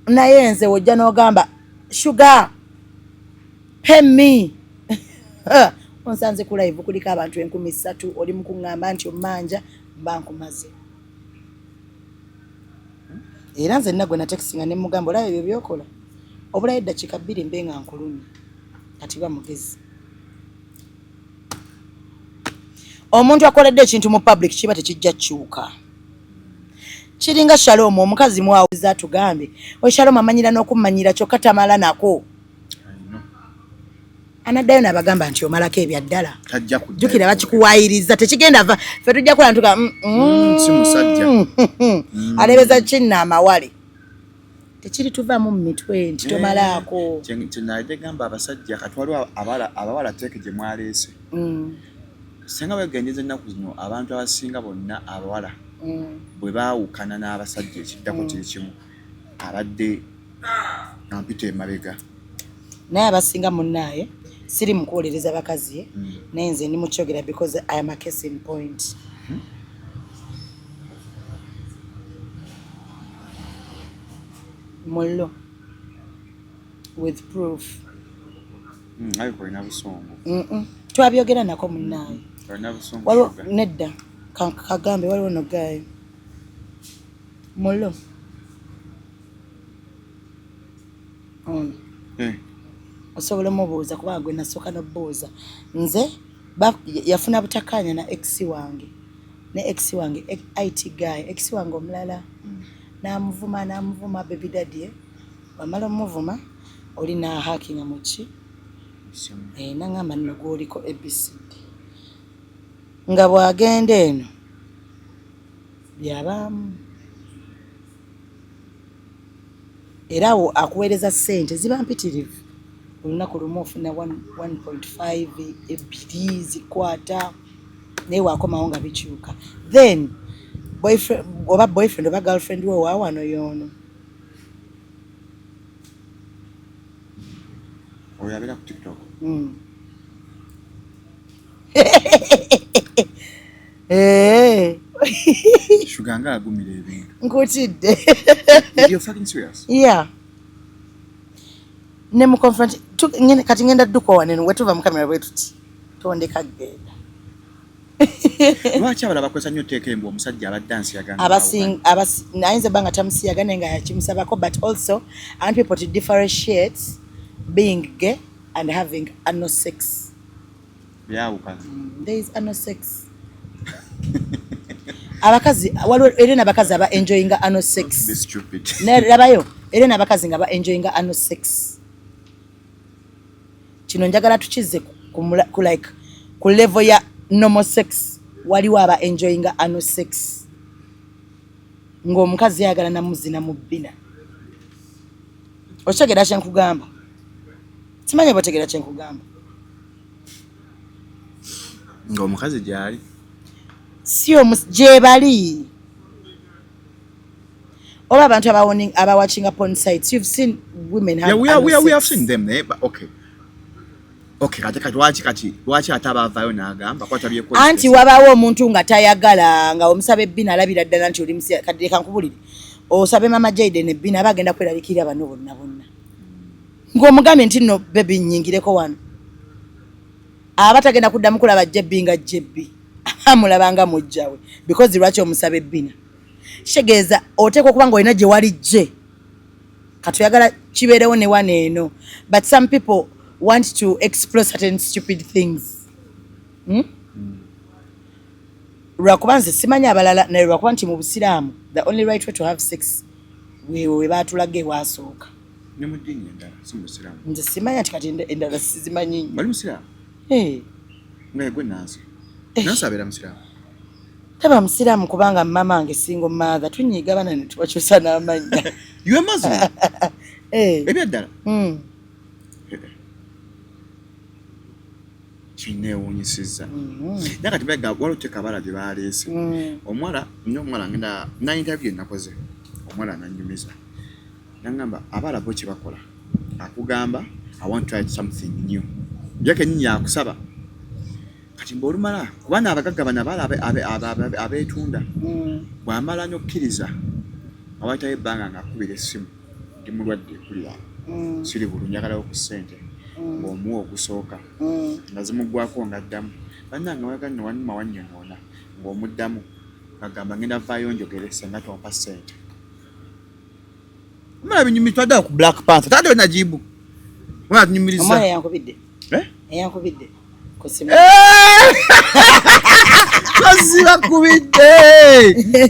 Naye nze wojja n'ogamba Sugar pay me. Onsanze ku live kuliko abantu 3,000 oli mu kuŋŋamba nti ommanja mba nkumaze. Era nze nna gwe natekisinga ne mugamba olaba ebyo by'okola obulayo eddakiika 2 mbe nga nkulumye kati ba mugezi. Omuntu akoledde ekintu mu public kiba tekijja kukyuka. Kiringa Shalom omukazi mwawuliza atugambe oyo Shalom amanyira n'okummanyira kyokka tamala nako. Anaddayo n'abagamba nti omalako ebya ddala. Tajja kuddayo. Jjukira bakikuwaayiriza tekigenda va ffe tujja kulaba ntuka, Si musajja. Alebeza kinna amawale. Tekiri tuvaamu mu mitwe nti tomalaako. Kye nabadde gamba abasajja kati waliwo abawala teeke gye mwaleese. Singa weegendereza ennaku zino abantu abasinga bonna abawala bwe baawukana n'abasajja ekiddako kiri kimu abadde ampita emabega. Naye abasinga munnaaye siri mu kuwolereza bakazi naye nze ndi mu kyogera because I am a case in point. Mullo with proof. Twabyogera nako munnaayo. Waliwo nedda kagambe waliwo no gaayo mulo ono osobola omubuuza kubanga gwe nasooka nobuuza nze yafuna butakkaanya na ex wange ne ex wange IT guy ex wange omulala n'amuvuma n'amuvuma baby daddy wamala omuvuma oli n'ahackinga muki nangamba nno gwoliko ABCD nga bw'agenda eno byabaamu era awo akuweereza ssente ziba mpitirivu olunaku lumu ofuna 1.5 ebiri zikwata naye wakomawo nga bikyuka then boyfriend oba boyfriend oba girlfriend we waawano yoono. Oyo abeera ku TikTok. Shuga nga agumira ebintu. Nkutidde. You're fucking serious? Yeah. Ne mu confront kati ngenda dduka wano wetuva mu kamera bwe tuti tondeka genda. Lwaki abalala bakozesa nnyo tteeka embwa omusajja abadde ansiyaga? Ayinza bba nga tamusiyaga naye nga yakimusabako, but also I want people to differentiate being gay and having anal sex. Byawukana. There is anal sex. Abakazi waliwo era n'abakazi aba enjoyinga anal sex. Be stupid. Labayo era n'abakazi nga ba enjoyinga anal sex. Kino njagala tukize ku like ku level ya normal sex. Waliwo aba enjoyinga anal sex ng'omukazi yayagala namuzina mu bbina. Okitegeera kye nkugamba? Simanyi oba otegeera kye nkugamba. Ng'omukazi gy'ali si gye bali oba abantu abawatchinga porn sites, you've seen women have Yeah, we have anal sex. seen them eh, but okay. Okay, kati kati lwaki kati lwaki ate abaavaayo n'agamba kwata byekoze? Anti wabaawo omuntu nga tayagala nga omusaba ebbina alabira ddala nti oli musiya. Kati leka nkubulire, osabe mama Jaden ebbina aba agenda kweraliikirira bano bonna bonna ng'omugambye nti nno baby nnyingireko wano, aba tagenda kuddamu kulaba jebbi nga jebbi, amulaba nga mujjawe because lwaki omusaba ebbina? Kitegeeza oteekwa okuba ng'olina gye wali gye kati oyagala kibeerewo ne wano eno, but some people want to explore certain stupid things, Lwakuba nze simanyi abalala, naye lwakuba nti mu busiraamu the only right way to have sex weewe we baatulaga ewasooka. Ne mu ddiini endala, si mu busiraamu. Nze simanya nti kati endala sizimanyi nnyo. Bali musiraamu? Eh. Nga gwe Nansi. Nansi abeera musiraamu? Taba musiraamu kubanga mama wange single mother, tunyiiga abaana ne tubakyusa n'amannya. You are Muslim? Eh. Ebyaddala? Mm. Kineewuunyisizza. Naye kati baga waliwo teeka abala gye baleese. Omuwala nnyo omuwala ngenda na interview nakoze omuwala nanyumiza nangamba abala bo kye bakola akugamba I want to try something new, ye kennyini yakusaba. Kati mbe olumala kubana abagagga bano abala abeetunda bw'amala n'okkiriza awayitayo ebbanga ng'akubira essimu, ndi mulwadde kulira siri bulungi njagalawo ku ssente, ng'omuwa ogusooka nga zimuggwako ng'addamu bannange waga nno wannuma wannyonoona ng'omuddamu agamba ngenda vaayo njogere senga tompa ssente. Omala binyumi twaddawo ku Black Panther tadde najibu omala tunyumiriza. Omwana yankubidde. Eh? Eyankubidde ku ssimu. Tozibakubidde.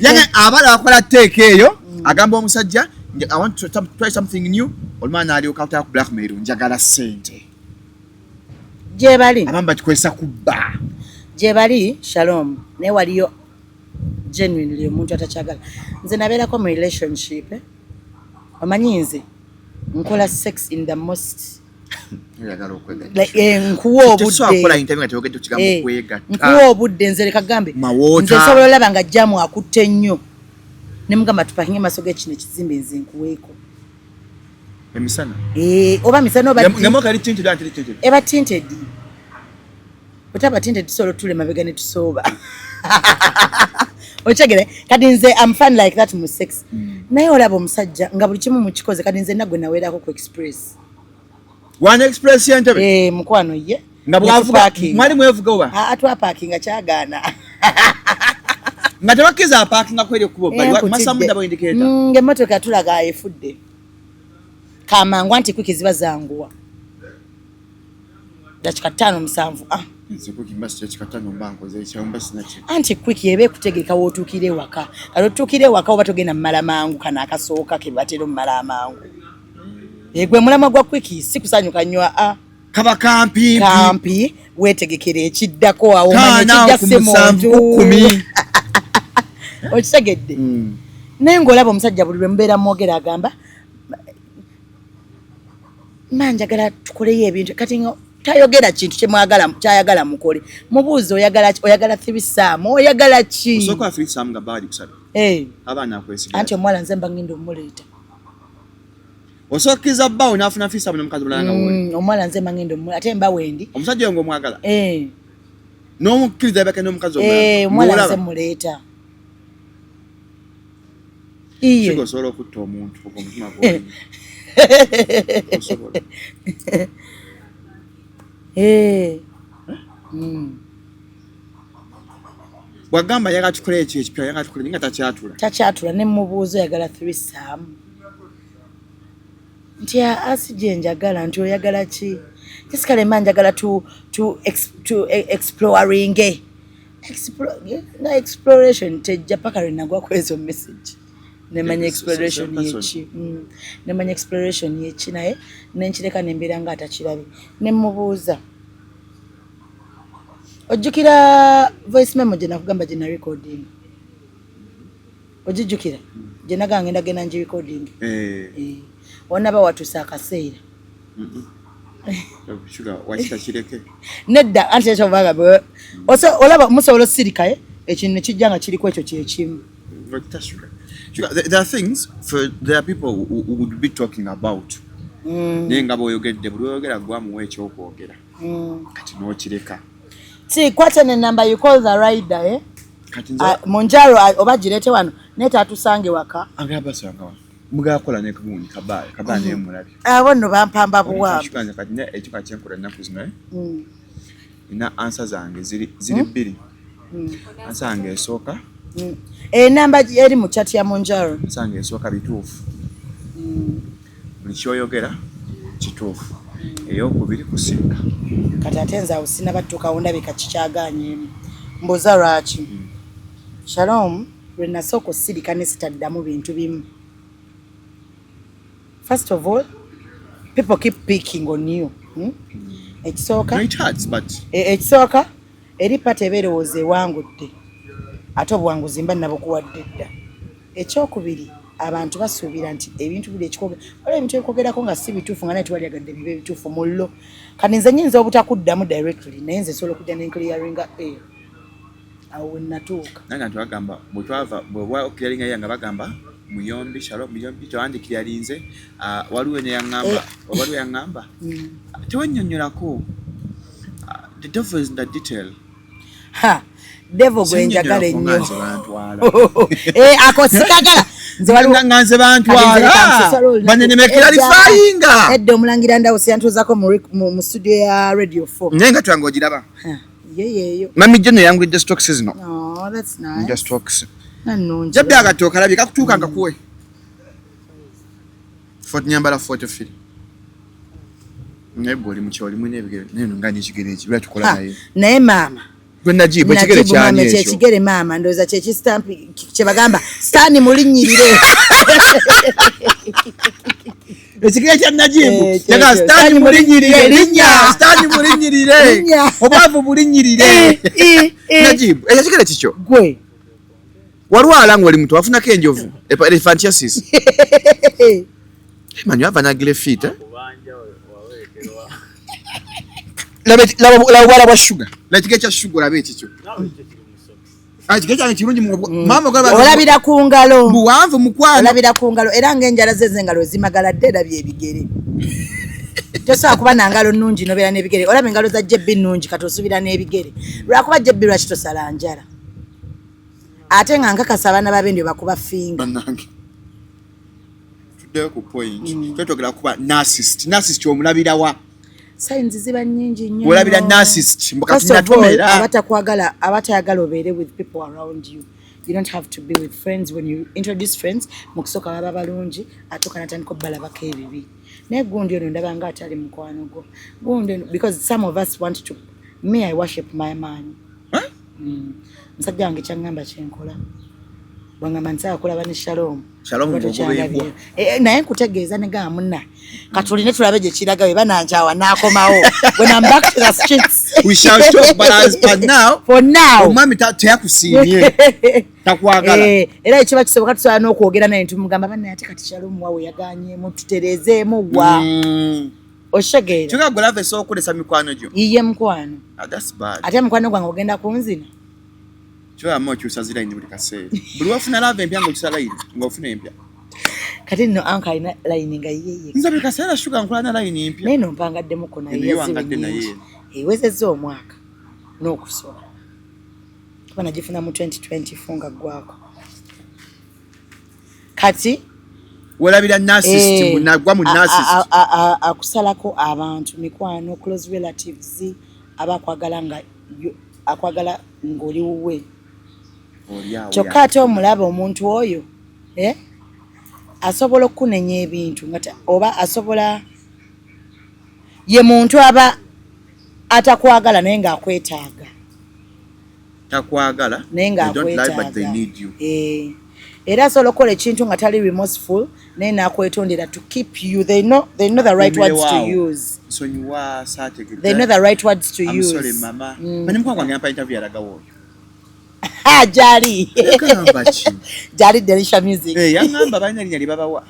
Yange abala bakola teeka eyo agamba omusajja I want to try something new, olumala n'alyoka ataka ku blackmail njagala ssente. Gye bali. Abamu bakikozesa kubba. Gye bali Shalom, naye waliyo genuinely omuntu atakyagala. Nze nabeerako mu relationship, eh? Omanyi nze nkola sex in the most oyagala okwegatta. Like, nkuwa Tetusobola kukola obudde. interview nga teyogedde ku kigambo kwegatta. Nkuwa obudde nze leka gambe Mawoota. nze nsobola olaba nga jjamu akutte nnyo ne mugamba tupakinge maaso g'ekino ekizimbe nze nkuweeko. Emisana. Oba misana oba Nga moka eri tinted anti tinted. Eba tinted. Otaba tinted tusobola otula emabega ne tusooba. Okyegere kati nze am fun like that mu sex. Naye olaba omusajja nga buli kimu mukikoze, kati nze nagwe naweerako ku express. One Express y'Entebbe? Eh, mukwano ye. Nga bwavuga mwali mwevuga oba? Aa, twapakinga kyagaana. Nga tebakkiriza apaakinga kweri ekkubo bbali, Eh, masamu nkutidde. double indicator. Ng'emmotoka yatulaga efudde. Kamangu anti kwiki ziba zanguwa. Dakika 5 7. Ah. Nze kwiki mba si dakika 5 mba nkoze ekyawo mba sinakyo. Anti kwiki eba ekutegeka w'otuukira ewaka. Kati otuukira ewaka oba togenda mmala mangu kano akasooka ke batera ommala amangu. Gwe mulamwa gwa kwiki si kusanyuka nnyo a. Kaba kampimpi. Kampi weetegekere ekiddako awo omanye Taana ekijja ku si 7 muntu. ku 10. Okitegedde? Naye ng'olaba omusajja buli lwe mubeera mwogera agamba ma njagala tukoleyo ebintu kati nga tayogera kintu kyemwagala kyayagala mukole. Mubuuze oyagala ki? Oyagala threesome, oyagala ki? Osooka threesome nga baali kusatu. Eh. Abaana akwesiga. Anti omuwala nze mba ngenda omuleeta. Osookiza bbaawo n'afuna threesome n'omukazi omulala nga wooli. Omuwala nze mba ngenda omuleeta ate mba wendi. Omusajja oyo ng'omwagala. Eh. N'omukkiriza yabake n'omukazi omulala. Eh, omuwala Ng'olaba. nze muleeta. Iye. Kigo osobola okutta omuntu ogwo omutima gw'olina. Osobola. Eh. Bw'agamba ayagala tukole ekyo ekipya ayagala tukole naye nga takyatula. Takyatula ne mubuuza oyagala threesome. Nti asi gye njagala nti oyagala ki? Jessica Lema njagala tu exploring. Na exploration tejja paka lwe nagwa ku ezo message. Nemanya exploration yeki. Nemanya exploration yeki naye nenkireka nembeera nga atakirabye. Ne mubuuza. Ojjukira voice memo gye nakugamba gye na recording. Ojjukira? Gye nagamba ngenda genda ngi recording. Eh. Onaba watuusa akaseera. Sugar, wakita kireke. Nedda anti ekyo baga olaba musobola osirika ekintu ne kijja nga kiriko ekyo kye kimu. Wakita sugar. Sugar, there are things for there are people who would be talking about. Naye nga bw'oyogedde buli lw'oyogera gwamuwa ekyokwogera. Kati n'okireka. Si kwata ne number you call the rider eh? Kati nze Munjaro oba girete wano naye taatusange waka. Agamba sanga wano. Mugakola ne kagundi kabaya kabaya naye mulabye. Abo nno bampamba buwambi. Sugar nze kati ne ekyo kati kyenkola ennaku zino eh? Nina answer zange ziri bbiri. Answer yange esooka. Enamba eri mu chat ya Munjaro. Answer yange esooka bituufu. Buli ky'oyogera kituufu. Ey'okubiri kusirika. Kati ate nze awo sinnabatuukawo ndabika kikyagaanyeemu. Mbuuza lwaki? Shalom, lwe nasooka osirika ne sitaddamu bintu bimu. First of all, people keep picking on you. Ekisooka, No, it hurts, but ekisooka eri pata eba erowooza ewangudde ate obuwanguzi mba nabukuwadde dda. Ekyokubiri, abantu basuubira nti ebintu buli ekikwogera, waliwo ebintu ebikwogerako nga si bituufu nga naye tewalyagadde bibe bituufu mullo. Kati nze nnyinza obutakuddamu directly naye nze nsobola okujja ne nclearinga air. Awo we natuuka. Nange abantu bagamba bwe twava bwe bwa clearinga air nga bagamba muyombi Shalom muyombi tewandikiralinze, waliwo ne yaŋŋamba, waliwo yaŋŋamba. Tewennyonnyolako. The devil is in the detail. Ha, devil gwe njagala ennyo. Nze bantwala. Ako sikagala. Nze waliwo Nga nze bantwala. Banene clarifyinga. Edda omulangira Ndawusi yantuuzaako mu studio ya Radio 4. Naye nga twange ogiraba. Ha, ye yeeyo. Mami Jeno yangulidde stocks zino. Oh, that's nice. Nja stocks. Nga nnungi. Jabbi agatooka alabye kakutuuka nga kuwe. Fort nyambala 43. Naye gwe oli mukyoli mulina ebigere naye nga n'ekigere eki lwaki tukola naye. Naye maama. Gwe Najibu ekigere Najibu maama, kyani ekyo? Kyekigere maama ndowooza kyekisitampi kye bagamba sitaani mulinnyirire. Ekigere kya Najibu. Kyekyo. Yaga sitaani mulinnyirire. Linnya. Sitaani mulinnyirire. Linnya. Obwavu bulinnyirire. Najibu ekyo ekigere kikyo? Gwe. Walwala ng'oli muto wafunako enjovu. Elephantiasis. Manyi ava n'agira feet, eh? Laba obwala bwa sugar. Laba ekigere kya sugar olabe ekikyo. Ekigere kyange kirungi maama ogamba Olabira ku ngalo. Buwanvu mukwano. Olabira ku ngalo era ng'enjala ze z'engalo zimagaladde erabye ebigere. Tosobola kuba na ngalo nnungi n'obeera n'ebigere. Olaba engalo za JB nnungi kati osuubira n'ebigere. Lwakuba JB lwaki tosala njala? Ate nga nkakasa abaana b'abendyo bakuba ffinga. Bannange. Tuddeyo ku point. Twetwogera kuba narcissist. Narcissist omulabira wa? Signs ziba nnyingi nnyo. Olabira narcissist, mbu kati First of all, natomera. abatakwagala, abatayagala obeere with people around you. You don't have to be with friends. When you introduce friends, mu kusooka baba balungi, atuuka natandika obbalabako ebibi. Naye gundi ono ndaba nga atali mukwano gwo, gundi ono, because some of us want to. Me, I worship my man. Musajja wange kyaŋŋamba kyenkola. Bwangamba nti kulaba ne Shalom. Shalom Oba ng'ogoba tokyandabye. embwa. Eh, naye nkutegeeza negamba munna katuline tulabe gye kiraga, bwe banankyawa naakomawo when I'm back to the streets. We shall talk, but as per now, for now omwami teyakusiimye, takwagala. Eh, era ekiba kisoboka tusobola n'okwogera naye ntumugamba, bannaye, ate kati Shalom wawe yaganyemu, tutereezeemu wa. Oshegera? Kyokka gwe love esobola okulesa mikwano gyo. Iye mukwano. Ah, that's bad. Ate mukwano gwange ogenda kunzina. Kyoyama okyusa zilayini buli kaseera, buli wafuna love empya ng'okyusa layini, ng'ofuna empya. Kati nno anka alina layini nga yeye. Nze buli kaseera shuga nkola na layini empya. Naye no mpangaddemuko naye. Eno yaziba yewangadde naye. nnyingi. Ewezezza omwaka n'okusoba, kuba nagifuna mu 2024 nga ggwako kati. Welabira narcissist. Eh, Nagwa mu narcissist. Akusalako abantu, mikwano, close relatives, abakwagala nga akwagala ng'oli wuwe. Oli awo. Kyokka ate omulaba omuntu oyo, eh, asobola okukunenya ebintu nga oba asobola, ye muntu aba atakwagala naye ng'akwetaaga. Takwagala. Naye They don't lie, but they ng'akwetaaga. need you. Eh, era asobola okukola ekintu nga tali remorseful, naye n'akwetondera to keep you. They know the right words to use. Nsonyiwa, saategedde. They know the right words to I'm use. sorry, mama. Mani mukwano gwange yampa interview yalagawo oyo. Ha, gyali. Yagamba ki? Gyali Delisha Music. Eh, yaŋŋamba balina linnya lye babawa.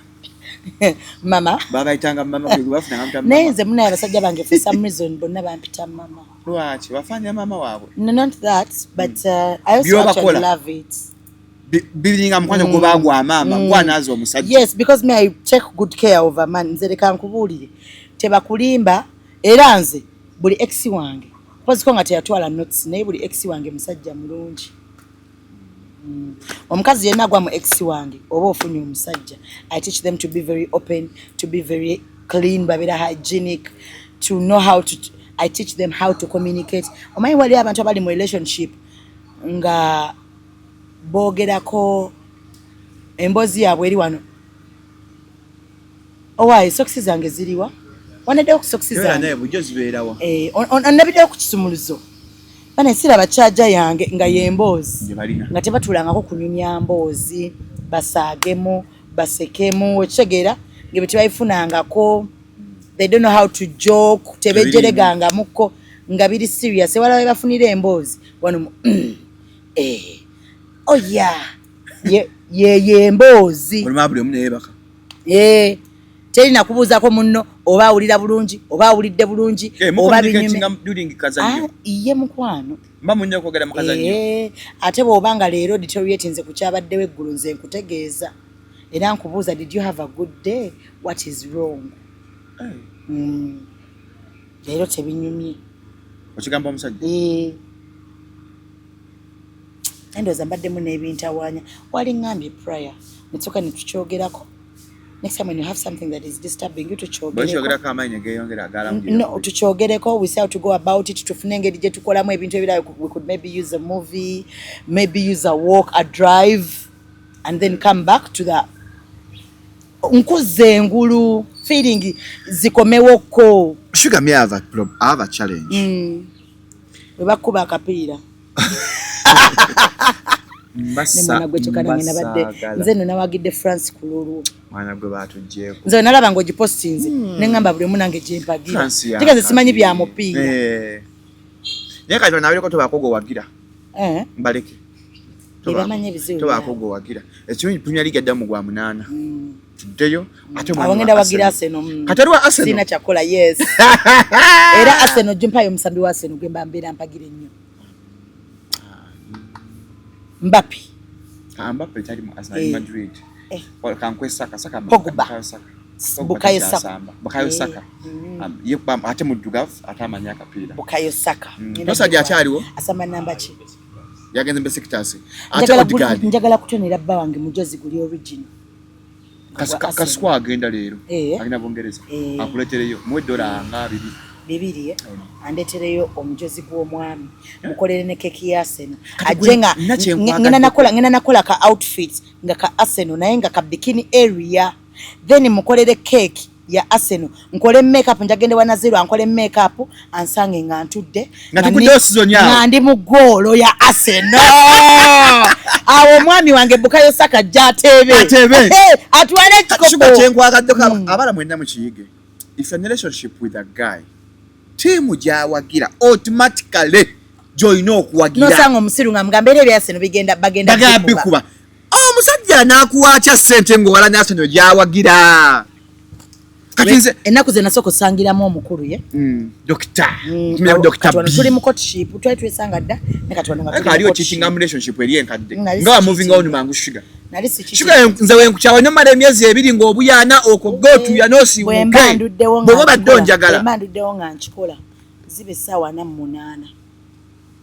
Mama. Babayitanga mama, gwe bafuna nga Naye mama. nze munaye abasajja bange, for some reason, bonna bampita mama. Lwaki bafaanira maama waabwe? No, not that, but I also By'obakola. actually love it. Biringa mukwano gwe bagwa maama gwanaaza omusajja. Yes, because me, I take good care of a man. Nze leka nkubuulire, tebakulimba, era nze buli ex wange, poziko nga teyatwala notes, naye buli ex wange musajja mulungi. Omukazi yenna agwa mu ex wange oba ofunye omusajja, I teach them to be very open, to be very clean, babeera hygienic, to know how to, I teach them how to communicate. Omanyi wali abantu abali mu relationship nga boogerako, emboozi yaabwe eri wano, owaaye sokisi zange ziriwa, wanaddewo ku sokisi Era zange. naye bulijjo zibeerawa. Eh, onnabiddewo ku kisumuluzo, bane siraba kyaja yange, nga yemboozi. Gye balina. Nga tebatulangako kunyumya mboozi, basaagemu, basekemu, okitegeera, nga bwe tebabifunangako, they don't know how to joke, tebejjeregangamuko nga biri serious. Ewala we bafunira emboozi wano eh, oya ye ye emboozi. Olumala buli omu neyeebaka. Eh, terina kubuuzaako munno oba awulira bulungi oba awulidde bulungi Eh, oba binyume. During kazannyo. Ah, iye mukwano. Mba munne okwogera mu kazannyo. Eh, ate bw'oba nga leero deterioratinze ku kyabaddewo eggulu, nze nkutegeeza era nkubuuza, did you have a good day? What is wrong? Leero tebinyumye. Okigamba omusajja. Eh. Endowooza mbaddemu n'ebintawaanya, wali ŋŋambye prayer nesooka ne tukyogerako. Next time when you have something that is disturbing you, tukyogereko. Bwekyogerako amaanyi ne geeyongera agalamu. No, tukyogereko, we see how to go about it, tufune engeri gye tukolamu ebintu ebirala. We could maybe use a movie, maybe use a walk, a drive, and then come back to the nkuzza engulu, feeling zikomewokko. Sugar, me, I have a challenge. Bwe bakuba akapiira nemwana gwe, kyokka nange nabadde Mbasaagala. nze nno nawagidde France ku lulwo. Mwana gwe batuggyeko. Nze nalaba ng'ogipostinze neŋŋamba buli omu nange gyempagira. France Tega nze simanyi bya mupiira. Eh. Naye kati banaabireko tobaako gwewagira. Eh, Mbaleke. Bebamanyi ebizibu. Tobaako gwewagira. Ekirungi Premier League addamu gwa munaana. Tuddeyo ate omwami Awo ngenda wa wagira Arsenal. Arsenal. Kati oli wa Arsenal? Sirina kyakola, yes. Era Arsenal jumpayo omusambi wa Arsenal gwe mba mbeera mpagira ennyo. Mbappe. Ah, Mbappe tali mu Arsenal, ali Eh. Madrid. Eh. Kankwe Saka, Saka Pogba. Bukayo Saka. Bukayo Saka. Takyasamba. Bukayo Eh. Saka. Ye kuba ate muddugavu ate amanyi akapiira. Bukayo Saka. Tosajja akyaliwo? Asamba namba ki? Yagenze Besiktas. Ate Njagala Odegaard. Njagala kutonera bba wange mujozi guli original. Gwa Arsenal. Kaswa agenda leero. Eh. Agenda Bungereza. Eh. Akuletereyo muwe dola nga 2. Bibiri, eh? Andetereyo omujozi gw'omwami, mukolere ne keki ya Arsenal, ajje nga nina kye nkwagadde. Ngenda nakola ka outfit nga ka Arsenal, naye nga ka bikini area, then mukolere cake ya Arsenal, nkole makeup, njagende wa Naziru ankole makeup, ansange nga ntudde Nga tukuddeyo season awo. Nga ndi mu goolo ya Arsenal. Awo omwami wange Bukayo Saka ajja ateebe. Ateebe. Eh, atwale Shuga, ekikopo. kyenkwagadde, abala mwenna mukiyige, if a relationship with a guy, tiimu gyawagira automatically gyolina okuwagira. Nosanga omusiru nga mugamba era ebya Arsenal bigenda bagenda bagala bikuba. bikuba. Omusajja anakuwa atya ssente ng'owala n'Arsenal gyawagira? Kati nze Ennaku ze nasooka osangiramu omukulu ye Dokita. Awo, Dokita. kati wano tuli mu courtship, twali twesanga dda ne kati wano nga tuli mu Aliwo courtship. kikinga mu relationship eri enkadde Nali nga si wa moving cheating. on mangu, Shuga. Nali si cheating. Shuga, nze wenkukyawa nomala emyezi 2 ng'obuyaana okwo gootuya Bwe mba n'osiiwuke nduddewo nga bw'oba obadde nkikola, onjagala. bwe mba nduddewo nga nkikola, ziba essaawa 48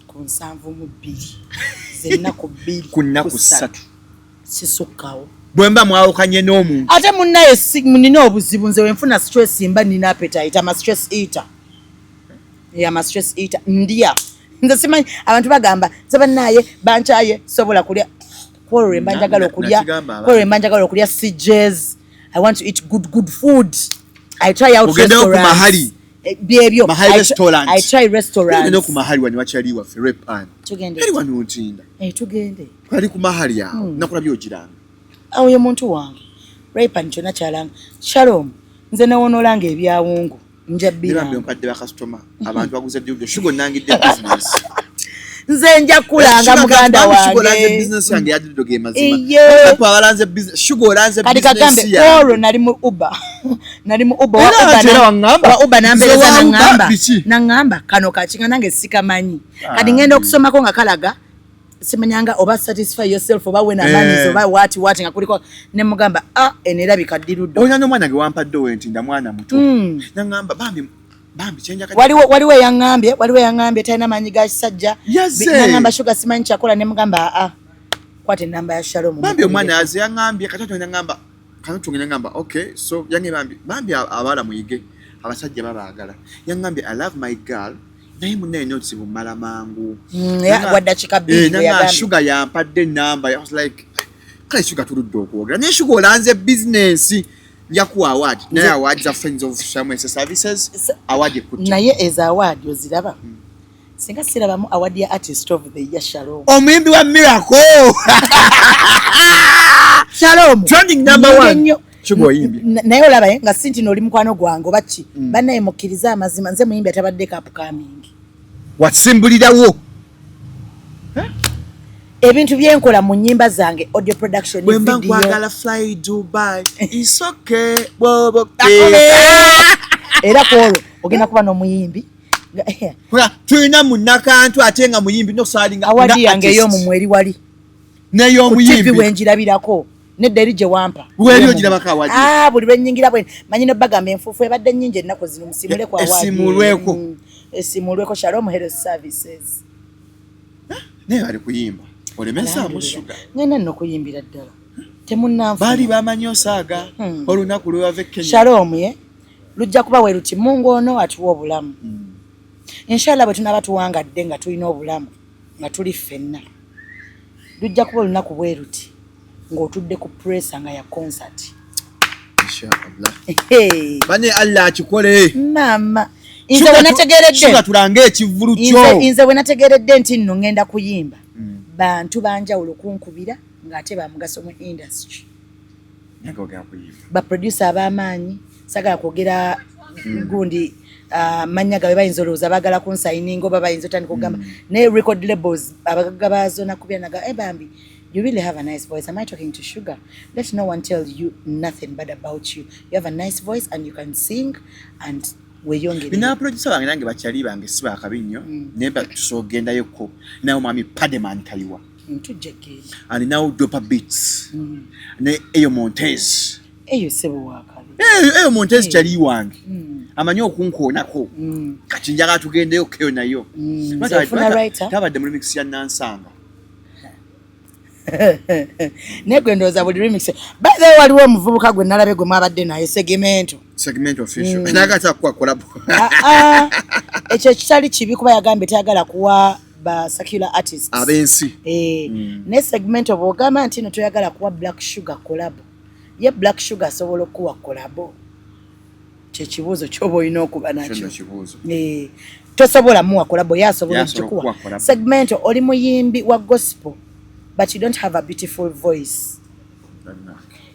ku 72 zennaku 2 Ku nnaku 3. Sisukkawo. Bwe mba mwawukanye n'omuntu. Ate munnaye nina obuzibu, nze wenfuna stress mba nina appetite, ama stress eater. Yeah, ama stress eater, ndya. Nze simanyi abantu bagamba nze bannaye bankyaye sobola kulya kwolwo lwe mba njagala okulya. Nakigamba abantu. Kwolwo lwe mba njagala okulya cjs, I want to eat good good food, I try out Ogendeyo ku restaurants. Mahali. Eh, byebyo. Mahali restaurant. I try restaurants. Tugende ku Mahali wano wakyali waffe Repan. Tugende. Eri wano Ntinda. Eh, tugende. Kwali ku Mahali awo nakulabye ogiranga. Awo ye muntu wange Raypan kyonna kyalanga. Shalom, nze newonoolanga ebyawungu nja Ne bambi bbiranga. ompadde bakasitoma, abantu baguze dildo. Shuga, onangidde business. Nze nja kulanga muganda Shuga, olanze wange. business yange ya dildo ge mazima. Iye. Abantu abalanze business, Shuga, olanze Kati kagambe business yange. olwo nali mu Uber, nali mu Uber, wa Era Uber ate era waŋŋamba. wa Uber nampereza. Nze wa Uber Naŋŋamba biki? Naŋŋamba kano kakinga nange sikamanyi. Kati ngenda okusomako nga kalaga simanyanga oba satisfy yourself oba when a man is Eh. oba what what, nga kuliko ne mugamba, ah, eno erabika ddiruddo. Olina n'omwana ge wampadde ow'Entinda, mwana muto, naŋŋamba bambi bambi kyenjagala. Waliwo eyaŋŋambye talina maanyi ga kisajja. Yazze. Naŋŋamba, Shuga, simanyi kyakola. Ne mugamba, aa, kwata enamba ya Shalom. Bambi omwana aze yaŋŋambye kati naŋŋamba kanotunge, naŋŋamba okay, so yange bambi bambi abaala muyige, abasajja babaagala. Yaŋŋambye, I love my girl, naye munnaye notice bumala mangu. Wa ddakiika 2 Eh, bwe naŋŋamba yagambye. Shuga yampadde enamba. I was like, kale Shuga, tuludde okwogera naye Shuga olanze bizinensi, njakuwa award, naye award za Friends of Shalom Services award ekutte. Naye ezo award oziraba, singa sirabamu award ya artist of the year, Shalom. Omuyimbi wa Miracle. Shalom. Trending number Nnyimbe one. nnyo. Shuga oyimbye. Naye olaba eh, nga si nti nooli mukwano gwange oba ki, bannaye mukkirize amazima, nze muyimbi atabadde upcoming. Wasimbulirawo. Ebintu byenkola mu nnyimba zange, audio production, Bwe mba video. nkwagala, fly Dubai, it's okay bwoba. Era ku olwo ogenda kuba n'omuyimbi Tulina munnakantu ate nga muyimbi nokusalinga. Award yange ey'omumwa eri wali ku TV. N'ey'omuyimbi. Wenjirabirako nedda eri gye wampa. Weeri ogirabako award? Ah, buli lwennyingira bwe manyi nobagamba enfuufu ebadde nnyingi ennaku zino, musiimuleko award. Esiimulweko. Esiimulweko Shalom Health Services. Naye bali kuyimba olemesaamu, Shuga. Ngenda nno okuyimbira ddala, temunnanfuna. Baali bamanyi osaaga olunaku lwewava e Kenya. Shalom ye lujja kuba we luti, Mungu ono atuwa obulamu, inshallah bwe tunaaba tuwangadde nga tulina obulamu nga tuli ffenna, lujja kuba olunaku bwe luti ng'otudde ku presa nga ya concert. Inshallah. Hey, bane Allah akikole. Maama, nze bwe nategeredde Shuga, tulange ekivvulu kyo. Nze bwe nategeredde nti nno ŋŋenda kuyimba, bantu banjawulo kunkubira ng'ate bamugaso mu industry. Nange ogenda kuyimba. Baproducer ab'amaanyi, sagala kwogera gundi mannya gaabwe, bayinza olowooza baagala kunsayininga oba bayinza otandika okugamba, naye record labels abagagga baazo nakubira naga, hey, bambi, you really have a nice voice. Am I talking to Sugar? Let no one tell you nothing bad about you. You have a nice voice and you can sing and weeyongere. Nina producer bange nange bakyali bange si bakabi nnyo, naye tusobola okugendayoko nawe mwami Pademan Kayiwa. Tujja genda. Alinawo Dopa Beats ne Eyo Montez. Eyo sebo wakabi. Eyo Montez kyali wange, amanyi okunkoonako. Kati njagala tugendeyo keyo nayo. Nze nfuna writer. Tabadde mu remix ya Nansanga. Naye gwe ndowooza buli remix. By the way, waliwo omuvubuka gwe nalabye gwe mwabadde naye, Segmento. Segment Official, naye kati akuwa collabo. Ah, ah, ekyo kitali kibi kuba yagambye tayagala kuwa ba secular artists Ab'ensi. Eh, ne segment oba ogamba nti no toyagala kuwa Black Sugar collabo, ye Black Sugar asobola okuwa collabo? Kyekibuuzo kyoba olina okuba nakyo. Kyo kibuuzo. Eh, tosobola muwa collabo, ye asobola Ye asobola okugikuwa. okuwa collabo. Segment, oli muyimbi wa gospel but you don't have a beautiful voice,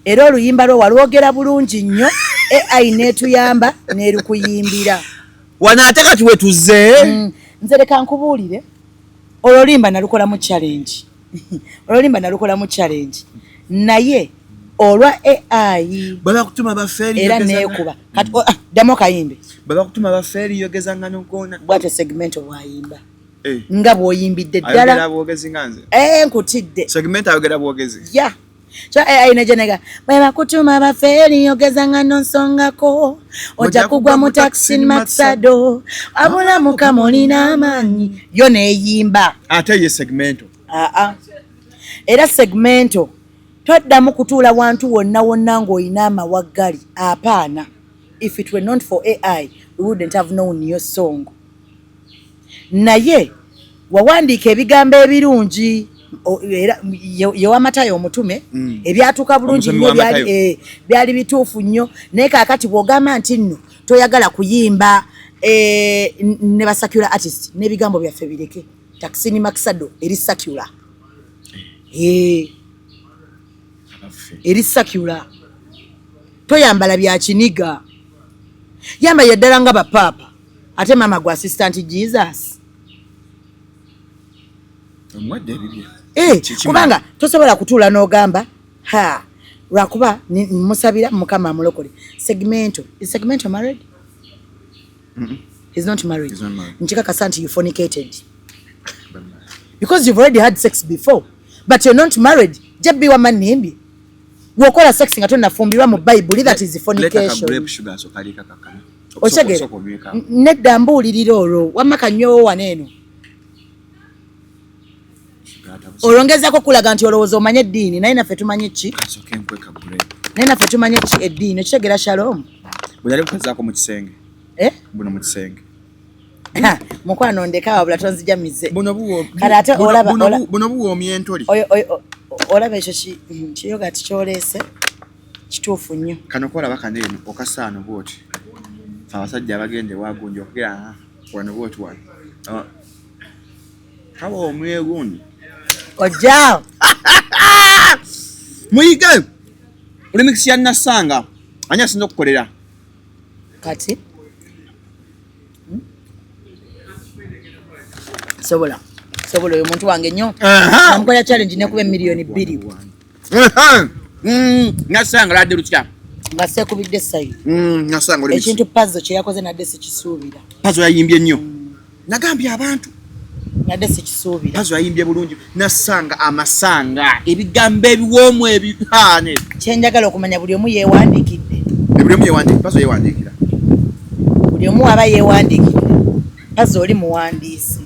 era oluyimba lwo walwogera bulungi nnyo, AI n'etuyamba n'erukuyimbira. Wano ate kati wetuze. Nze leka nkubuulire, olwo oluyimba nalukolamu challenge, olwo oluyimba nalukolamu challenge, naye olwa AI Bwe bakutuma bafeeri era neekuba kati ah, ddamu okayimbe. Bwe bakutuma bafeeri yogezanga nogona. Bwatyo segment bw'ayimba Eh. nga bw'oyimbidde Ayogera ddala. bwogezi nga nze. Eh, nkutidde. Segment ayogera bwogezi. Ya, so AI nejenega bwe bakutuma bafeeri yogezanga nonsongako, ojja kugwa mu taxi maxado abula mukama olina amaanyi, yo neeyimba. Ate ye segmento? Aa, era segmento toddamu kutuula wantu wonna wonna ng'olina amawaggali, apaana. If it were not for AI, we wouldn't have known your song, naye wawandiika ebigambo ebirungi. Era ye wamatayo omutume ebyatuuka bulungi Omusomi nnyo wa byali, Matayo. eh, byali bituufu nnyo, naye kaakati bw'ogamba nti nno toyagala kuyimba eh, ne ba secular artist, n'ebigambo byaffe bireke. Taxini maxado eri secular, eh, eri secular. Toyambala bya kiniga, yambalira ddala nga bapaapa, ate maama gwa assistant Jesus. Omuwadde ebibye. Eh, Kiki? Kubanga tosobola kutuula n'ogamba ha lwakuba musabira mukama amulokole. Segmento, is Segmento married? He's not married. He's not married. Nkikakasa nti you fornicated because you've already had sex before but you're not married. Jebbi wama nimbi wokola sex nga tonafumbirwa, mu Bayibuli that is fornication. Otegere nedda, mbuulirira olwo wamma kanywewo wano eno, olwongezaako kulaga nti olowooza omanye eddiini, naye naffe tumanye ki, naye naffe tumanye ki eddiini. Okitegeera, Shalom? Bwe yali bukazaako mu kisenge. Eh? Buno mu kisenge. Mukwano ndeka, wabula tonzija mize. Buno buwo. Kale ate Buno buwoomya entoli. Olaba ekyo kiyoga kyoleese kituufu nnyo. Kano kolaba kano eno okasaano bwoti, fe abasajja abagenda ewagunja okugera "Ah, wano bwoti wano." Ah. Kawoomya egundi. Ojja Muyige remix ya Nasanga, ani asinza okukolera? Kati Sobola sobola oyo muntu wange nnyo, namukola challenge nekuba 2 million. Nasanga ladde lutya? Nga seekubidde sayidi. Nasanga remix. Ekintu Pazo kye yakoze nadde sikisuubira. Pazo yayimbye nnyo, nagambye abantu. Nadde sikisuubira. Pazo yayimbye bulungi. Nasanga amasanga ebigambo ebiwoomu ebihane. Kyenjagala okumanya, buli omu yeewandiikidde? Buli omu yewandiikira, Pazo yewandiikira. Buli omu aba yeewandiikidde. Pazo oli muwandiisi,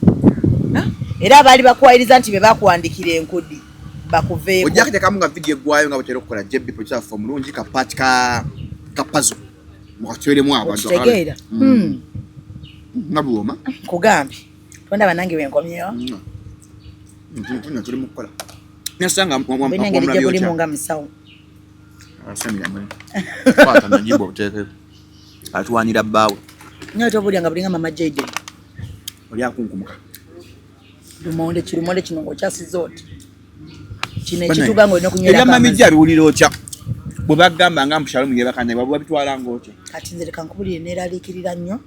era abaali bakuwayiriza nti be bakuwandikira enkudi bakuveeko. Ojja kuteekamu nga vidiyo eggwayo nga bwetera okukola. Jebbi producer waffe omulungi, kapaati ka Pazo mukatweremu abantu. Okitegeera? Nga buwooma. Nkugambye tondaba nange wenkomyewo. Nno tuli mu kukola nasanga. Bulina engeri gye bulimu nga musawo. Kwata najibu obuteeke atuwanira bbaawe. Naye tobulya nga bulinga mama Jaden. Oli akunkumuka. Lumonde, kirumonde kino ng'okyasiza oti kino ekituga nga olina okunywerako Ebya amazzi. mamijja biwulira otya bwe bagamba nga mpushalomu yebakana babitwala nga otya? Kati nze leka nkubulire, neeraliikirira nnyo,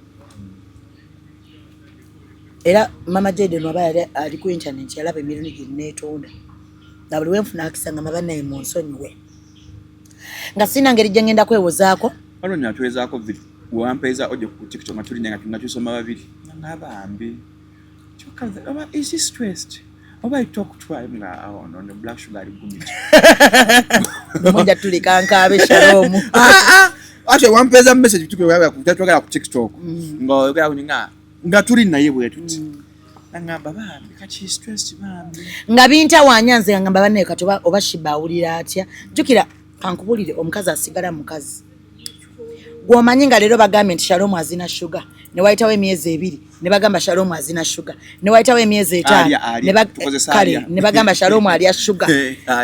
era mama Jaden waba yali ali ku internet yalaba emirundi gye neetonda nga buli wenfuna akisa nga maba naye mu nsonyiwe, nga sirina ngeri gye ngenda kwewozaako. Waliwo natwezaako viri wewampeeza ojja ku TikTok nga tuli naye nga tusoma babiri nga bambi kyokka oba is he stressed oba I talk to him nga oh no no, Black Sugar ali gumiti. Mwenja tulika nkaabe, Shalomu. Actually wampeeza message twagala ku TikTok nga oyogera nga nga tuli naye bwe tuti nangamba bambi kati stressed bambi. Nga bintawaanya nze nga ngamba bannaye kati oba Shiba awulira atya. Jjukira kankubulire, omukazi asigala mukazi. Gwomanyi nga leero bagambye nti Shalom azina Shuga, ne wayitawo emyezi 2 ne bagamba Shalom azina Shuga, ne wayitawo emyezi 5 kale ne bagamba Shalom alya Shuga,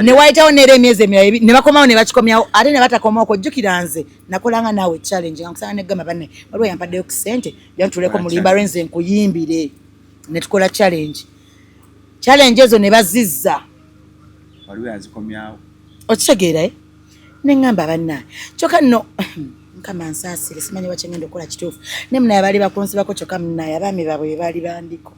ne wayitawo neera emyezi emirala 2 ne bakomawo ne bakikomyawo, ate ne batakomawo. Kojjukira nze nakolanga naawe challenge nga nkusanga ne gamba banne waliwo yampaddeyo ku ssente jantuleko mu luyimba lwenze nkuyimbire, ne tukola challenge. Challenge ezo ne bazizza, waliwo yazikomyawo, okitegeera eh? Ne ŋŋamba banna kyokka nno Mukama nsaasire, simanyi wa kyengenda okukola kituufu, ne munaye baali bakunsibako, kyokka munaye abaami baabwe be baali bandiko.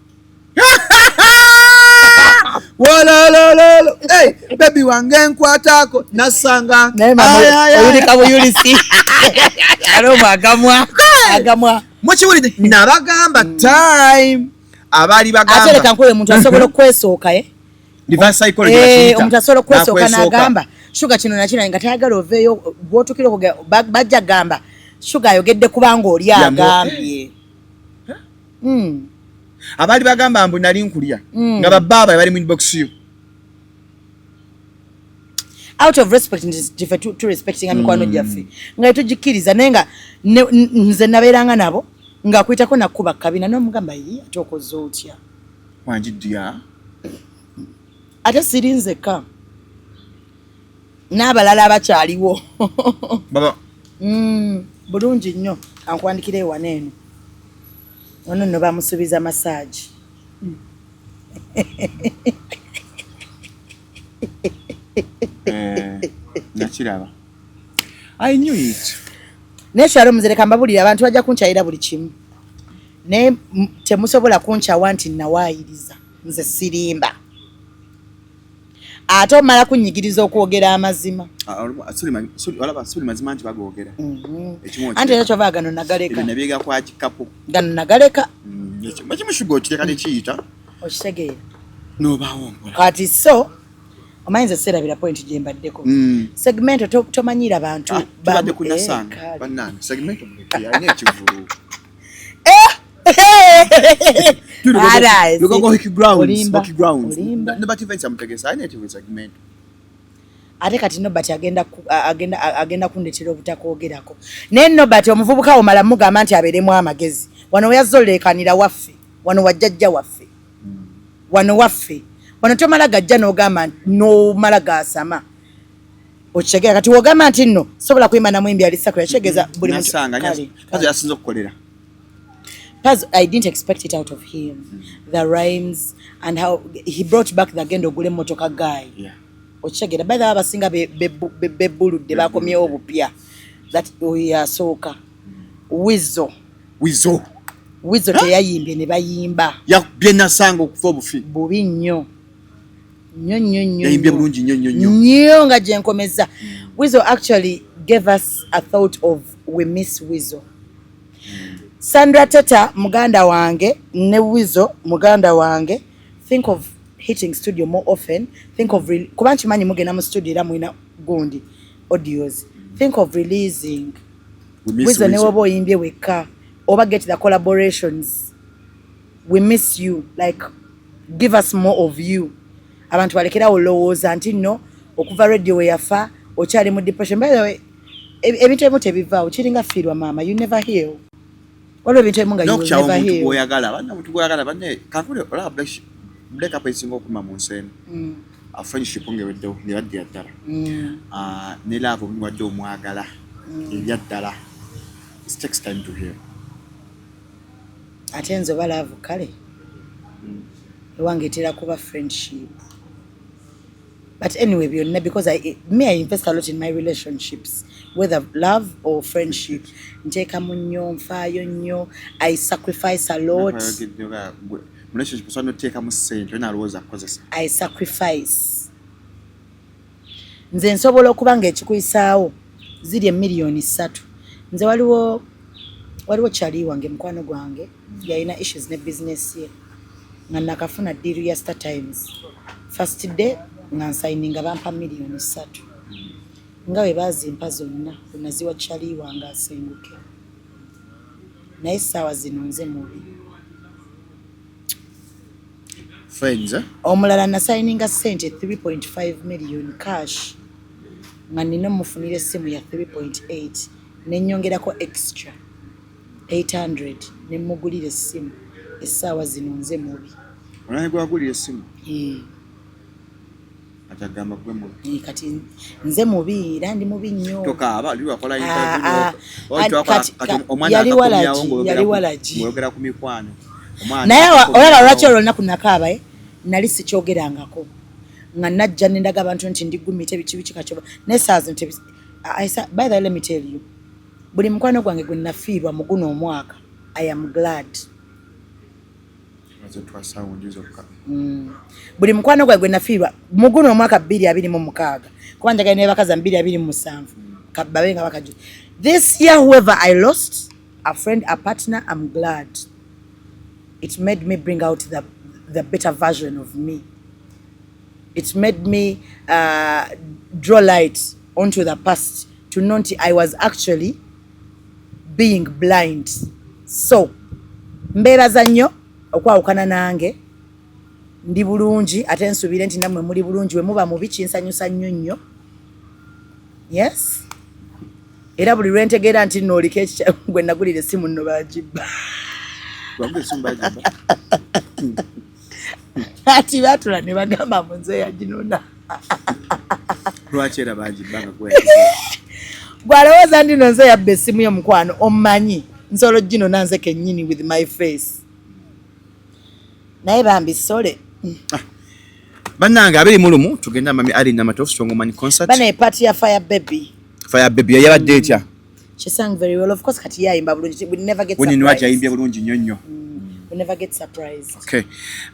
Wololololo, hey, baby wange nkwatako nasanga. Naye mama oyulika buyulisi alomu agamwa agamwa. Mukiwulidde nabagamba time abaali bagamba. Ate leka nkule omuntu asobola okwesooka eh? Reverse psychology bakiyita. Omuntu asobola okwesooka n'agamba Shuga kino nakino nga tayagala oveeyo bw'otuukira okugera bajja gamba Shuga ayogedde kubanga oli agambye. Abaali bagamba mbu nali nkulya nga babbaaba bali mu inbox yo. Out of respect nti tu respectinga mikwano gyaffe nga tugikkiriza, naye nga nze nabeeranga nabo ng'akuyitako nakkuba kabina n'omugamba ye ate okoze otya? Wanjidya. Ate siri nzekka, n'abalala abakyaliwo. Baba. Bulungi nnyo, ankuwandikireyo wano eno. Ono nno bamusuubiza massage. Nakiraba. I knew it. Naye kyalo muzereka mbabulira abantu bajja kunkyayira buli kimu. Naye temusobola kunkyawa nti nawaayiriza, nze sirimba. Ate omala kunnyigiriza okwogera amazima. Olaba suli mazima nti bagoogera. Anti era kyova gano nagaleka. Nabyega kwa kikapu. Gano nagaleka. Ekimu shuga okireka tekiyita. Okitegeera. N'obaawo mpola. Kati so omanyi nze seerabira point gye mbaddeko. Segmento tomanyiira bantu. Tubadde ku Nasanga bannange, segmento muleke alina ekivulu. Lugogo Hockey Grounds, Hockey Grounds. Nobert Events amutegesa alina ekivulu segmento. Ate kati Nobert agenda kundetera obutakwogerako. Naye Nobert omuvubuka omala mugamba nti abeeremu amagezi. Wano we yazollekanira waffe, wano wajjajja waffe. Wano waffe. Wano tomala gajja n'ogamba n'omala gasama. Okitegeera kati wogamba nti nno sobola kuyimba na mwimbi ali sakula kitegeeza buli muntu. Nasanga kazi yasinze okukolera. Paz, I didn't expect it out of him. The rhymes and how he brought back the gendo gule motoka guy. Okitegeera by the way abasinga bebbuludde bakomyewo bupya. That yasooka. Wizo. Wizo. Wizo teyayimbye ne bayimba. Yakubye Nasanga okufa obufi. Bubi nnyo. Nnyo nnyo nnyo. Yayimbye bulungi nnyo nnyo nnyo. Nnyo nga gye nkomezza. Wizo actually gave us a thought of we miss Wizo. Sandra Teta muganda wange ne Wizo muganda wange, think of hitting studio more often, think of kuba nkimanyi mugenda mu studio era mulina gundi audios, think of releasing. Wizo ne woba oyimbye wekka oba get the collaborations. We miss you, like give us more of you. Abantu balekerawo olowooza nti nno okuva radio we yafa okyali mu depression. By the way, ebintu ebimu tebivaawo, kiringa fiirwa maama, you never heal. Waliwo ebintu ebimu nga you will never heal. Gwoyagala banna muntu gwoyagala banne kankule olaba break up esinga okuma mu nsi eno. A friendship ng'eweddewo ng'ebaddira ddala. Ne love omuwadde omwagala ebya ddala. It takes time to heal. Ate nze oba love kale ewange etera kuba friendship. But anyway, byonna because I invest a lot in my relationships, whether love or friendship. Nteekamu nnyo, nfaayo nnyo, I sacrifice a lot. Relationship osobola n'oteekamu ssente olina alowooza kukozesa. I sacrifice. Nze nsobola okuba nga ekikuyisaawo ziri 3 million. Nze waliwo kyali wange mukwano gwange yalina issues ne business ye nga nakafuna deal ya Star Times. First day nga nsayininga bampa 3 million. Nga bwe baazimpa zonna bwe naziwa kyali wange asenguke. Naye essaawa zino nze mubi. Friends, eh? Omulala nasayininga ssente 3.5 million cash nga nina omufunira essimu ya 3.8. Nenyongerako extra 800 nemugulira essimu. Essaawa zino nze mubi. Onaye gwagulira essimu? Eh. Atagamba gwe mubi. Eh, kati nze mubi, era ndi mubi nnyo. Tokaaba, luli wakola Ah, interview ah. kati omwana Yali akakomyawo walagi, ng'oyogera yali ku- walagi. ng'oyogera ku mikwano. Omwana Naye akakomyawo. olaba lwaki olwo olunaku nakaaba, eh? Nali sikyogerangako nga najja nendaga abantu nti ndi gumite biki biki kakyoba, naye saa zino by the way, let me tell you, buli mukwano gwange gwe nafiirwa mu guno omwaka, I am glad. Nze twasawundi zokka. Buli mukwano gwange gwe nafiirwa mu guno omwaka 2026, kuba njagala nebakaza 2027 babe nga bakaju. This year, whoever I lost, a friend, a partner, I'm glad. It made me bring out the better version of me. It made me draw light onto the past to know nti I was actually being blind. So mbeeraza nnyo okwawukana nange, ndi bulungi, ate nsuubire nti nammwe muli bulungi. We muba mubi kinsanyusa nnyo nnyo. Yes, era buli lwentegeera nti nno oliko ekikya gwe nagulira essimu nno bagibba. Gwagulira essimu bagibba. Ati baatula ne bagamba mbu nze yaginona. Lwaki era bagibba nga gwe? Gwalowooza ndi no nze yabba essimu yo? Mukwano, ommanyi nsobola oginona nze kennyini with my face, naye bambi sole. Bannange, 21 tugenda Mami Irene Namatovu Strong Man concert. Bana, party ya Fire Baby. Fire Baby yabadde etya? She sang very well, of course. Kati yayimba bulungi, we never get Winnie Nwagi surprised. yayimbye bulungi nnyo nnyo. We never get surprised. Okay.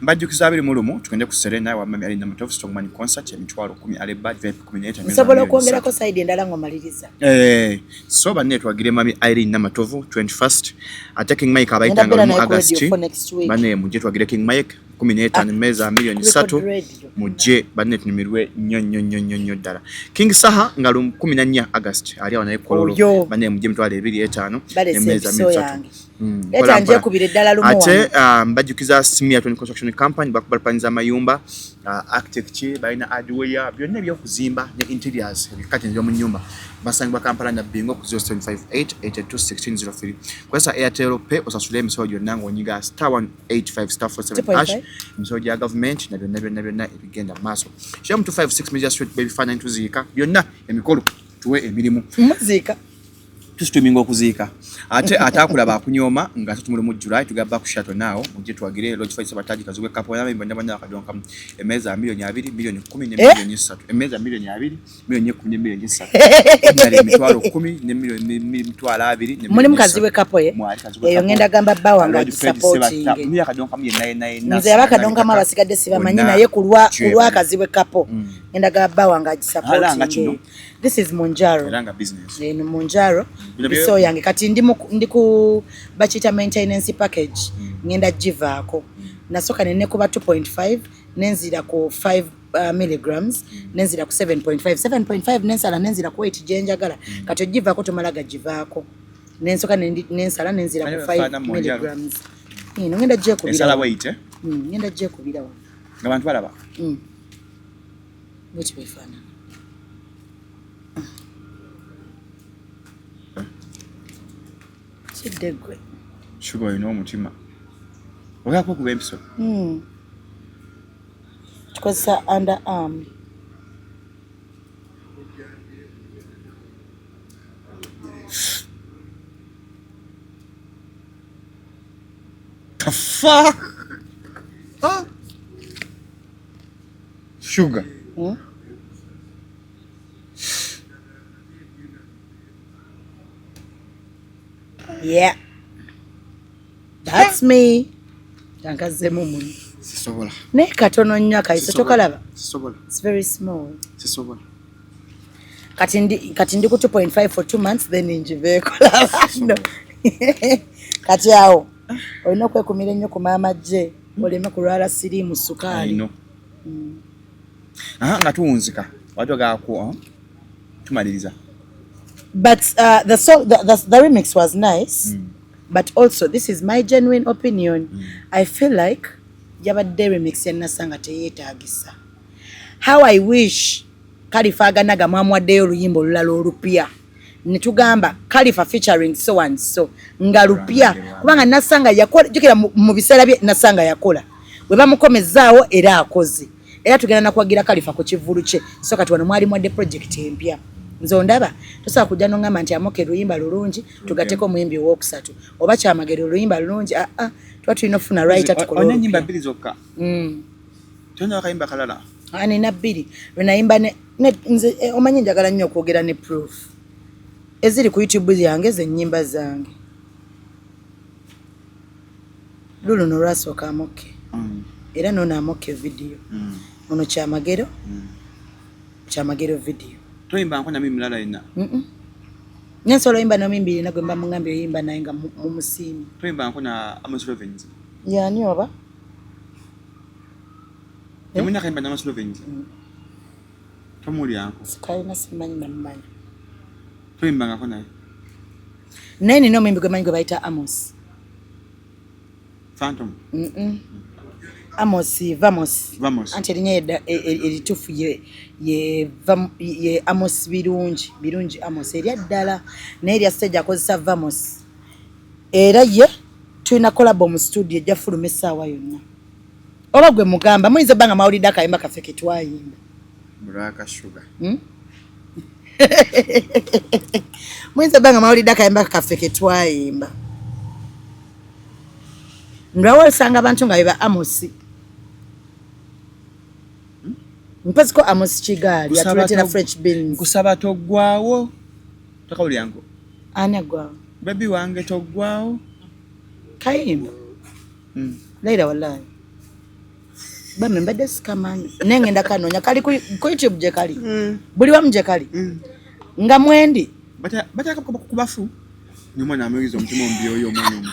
Mbajjukiza 21 tugende ku Serena wa Mami Irene Namatovu Strong Man concert, 10,000 aleba VIP 15. Nsobola okwongerako side endala ng'omaliriza? Eh, so banne twagire Mami Irene Namatovu 21st, ate King Mike abayitanga Ngenda mu beera naye ku August. radio for next week. Banne mujje twagire King Mike 15, meza miliyoni Record 3. radio. Mujje banne tunyumirwe nnyo nnyo nnyo nnyo nnyo ddala. King Saha nga lu 14 August ali awo naye Kololo. Oyo. Banne mujje 25,000 Balese emmeeza empiso miliyoni 3. yange. Leeta Mpola, mpola. njekubira eddala lumu Ate wano. mbajjukiza Simia Tony Construction Company bakubalipaniza amayumba, architecture, balina hardware, byonna ebyokuzimba ne interiors, ebikati ebyomu nnyumba. Basangibwa Kampala Nabbingo ku 0758 82 1603. Kozesa Airtel Pay osasule emisolo gyonna ng'onyiga star 185 star 47 hash, 2.5. emisolo gya gavumenti na byonna byonna byonna ebigenda mu maaso. Shalom 256 Major Street, bebifaananyi tuziika byonna emikolo, tuwe emirimu. Muziika. Tusituminga okuziika, ate ataakulaba akunyooma nga 31 July tugaba ku Shato naawo. Mujje twagire Lodge Fight Sabataji Kazibwe Kapo yaba bonna bonna akadonka emmeeza miliyoni 2, miliyoni 10 ne Eh? miliyoni 3, emmeeza miliyoni 2, miliyoni 10 ne miliyoni 3, endala 10,000 ne miliyoni 20,000 ne Mulimu miliyoni Kazibwe 3. Kapo ye? Mwali Kazibwe Eyo Kapo. ngenda gamba bba wange Lodge Fred agisupportinge. Sebatta. Muli akadonkamu yenna yenna yenna. Nze abakadonkamu abasigadde sibamanyi, naye kulwa kulwa Kazibwe Kapo ngenda gamba bba wange Ala nga kino. agisupportinge. This is Munjaro. Era nga business. Eno Munjaro. Bino biso yange kati ndi ku bakiyita maintenance package, ngenda givaako. Nasooka nenekuba 2.5, nenzira ku 5 milligrams, nenzira ku 7.5, 7.5 nensala nenzira ku 8 gyenjagala. Kati ogivaako tomala gagivaako. Nensoka nensala nenzira ku Naye 5 bafaanana Munjaro. milligrams. Eno ngenda gyekubira Ensala wano. bweyite Ngenda gyekubira wano. nga bantu balaba. Bweki bwefaanana. Kidde ggwe. Shuga olina omutima ogako okuba empiso. Tukozesa under arm. The fuck? Ah. Sugar. Yeah, that's me. Tankazzemu muno. Sisobola. Naye katono nnyo akayiso. Sisobola. Tokalaba? Sisobola. It's very small. Sisobola. Kati ndi ku 2.5 for 2 months, then njiveeko. Laba no kati awo olina okwekumira ennyo ku maama gye oleme kulwala siriimu, sukaali. Ayino. Aha, nga tuwunzika. Watu gaku tumaliriza. But the song, the remix was nice, but also this is my genuine opinion, I feel like yabadde remix yanasanga teyeetagisa. How I wish Kalifa Aganaga mwamuwaddeyo oluyimba olulala olupya. Netugamba Khalifa featuring so and so nga lupya, kubanga Nasanga yakola. Jukira mu biseera bye Nasanga yakola, bwe bamukomezaawo era akoze, era tugenda nakwagira Khalifa ku kivulu kye. So kati wano mwali mwadde project empya. Nze ondaba tosobola kujja noŋŋamba nti Amoke luyimba lulungi, tugateko omuyimbi owokusatu, oba Kyamagero oluyimba lulungi. Aa, tuba tulina okufuna writer tukole Olina ennyimba olupya. bbiri zokka? Tolina akayimba kalala? Ah, nina bbiri lwenayimba nze omanyi njagala nnyo okwogera ne proof eziri ku YouTube yange zennyimba zange. Luluno lwasooka Amoke, era noono Amoke video, ono Kyamagero, Kyamagero video. Toyimba nko nami mulala yenna? Nensobola oyimba nomuyimbi yenna gwe mba mugambye oyimba naye nga mumusiimi. Toyimba nko na Amos Lovins? Yani oba? Temulina akayimba na Amos Lovins? Tomuwulyanko? Kalina, simanyi namumanyi. Toyimbangako naye? Naye nina omuyimbi gwe manyi gwe bayita Amos. Phantom? Mm-mm. Amos Vamos. Vamos. Anti erinnya erituufu ye Amos Birungi, Birungi Amos erya ddala, naye erya stage akozesa Vamos. Era ye tulina collabo mu studio, ejja fuluma essaawa yonna. Oba gwe mugamba muyinza obba nga mwawulidde akayimba kaffe ke twayimba. Black Sugar. Muyinza obba nga mwawulidde akayimba kaffe ke twayimba. Ndwawo osanga abantu nga beba Amos, mpoziko Amos Kigaali atuleetera French beans. Nkusaba toggwawo, tokawulyanko? Ani aggwawo? Baby wange toggwawo. Kayimba? Laira wallahi bame mbadde sikamanyi, naye ngenda kanoonya. Kali ku YouTube gye kali, buli wamu gye kali nga mwendi. Bataka kubafu nomwana amuyigiriza omutima omubi oyo omwana omuto.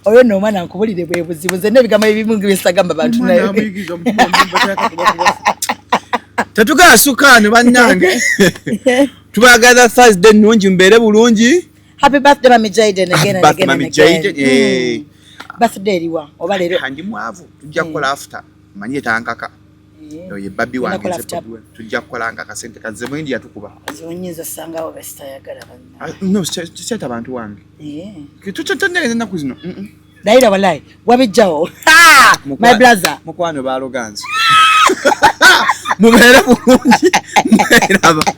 Oyo nno omwana nkubulire bwe buzibu. Nze n'ebigambo ebimu byesagamba bantu. Omwana naye amuyigiriza omutima omubi, bataka kubafu. Tetugaasukaano bannange, tubagaza Thursday nnungi, mubeere bulungi. Happy birthday, Mami Jaden, again and Happy birthday, again and Mami again. Jaden, eh. Birthday eriwa oba leero? Ndi mwavu, tujja kukola after. Manyi etankaka oyo baby wange. Tunakola Nze after. Baby we. Tujja kukola nga akasente kazze mwendi yatukuba. Onyinza osangawo besitayagala banna. Ah, no, sikyata bantu wange. Tutondereza ennaku zino. Dayira wallahi wabijjawo. Ha! My brother. Mukwano baloganzi, mubeere bulungi, mweraba.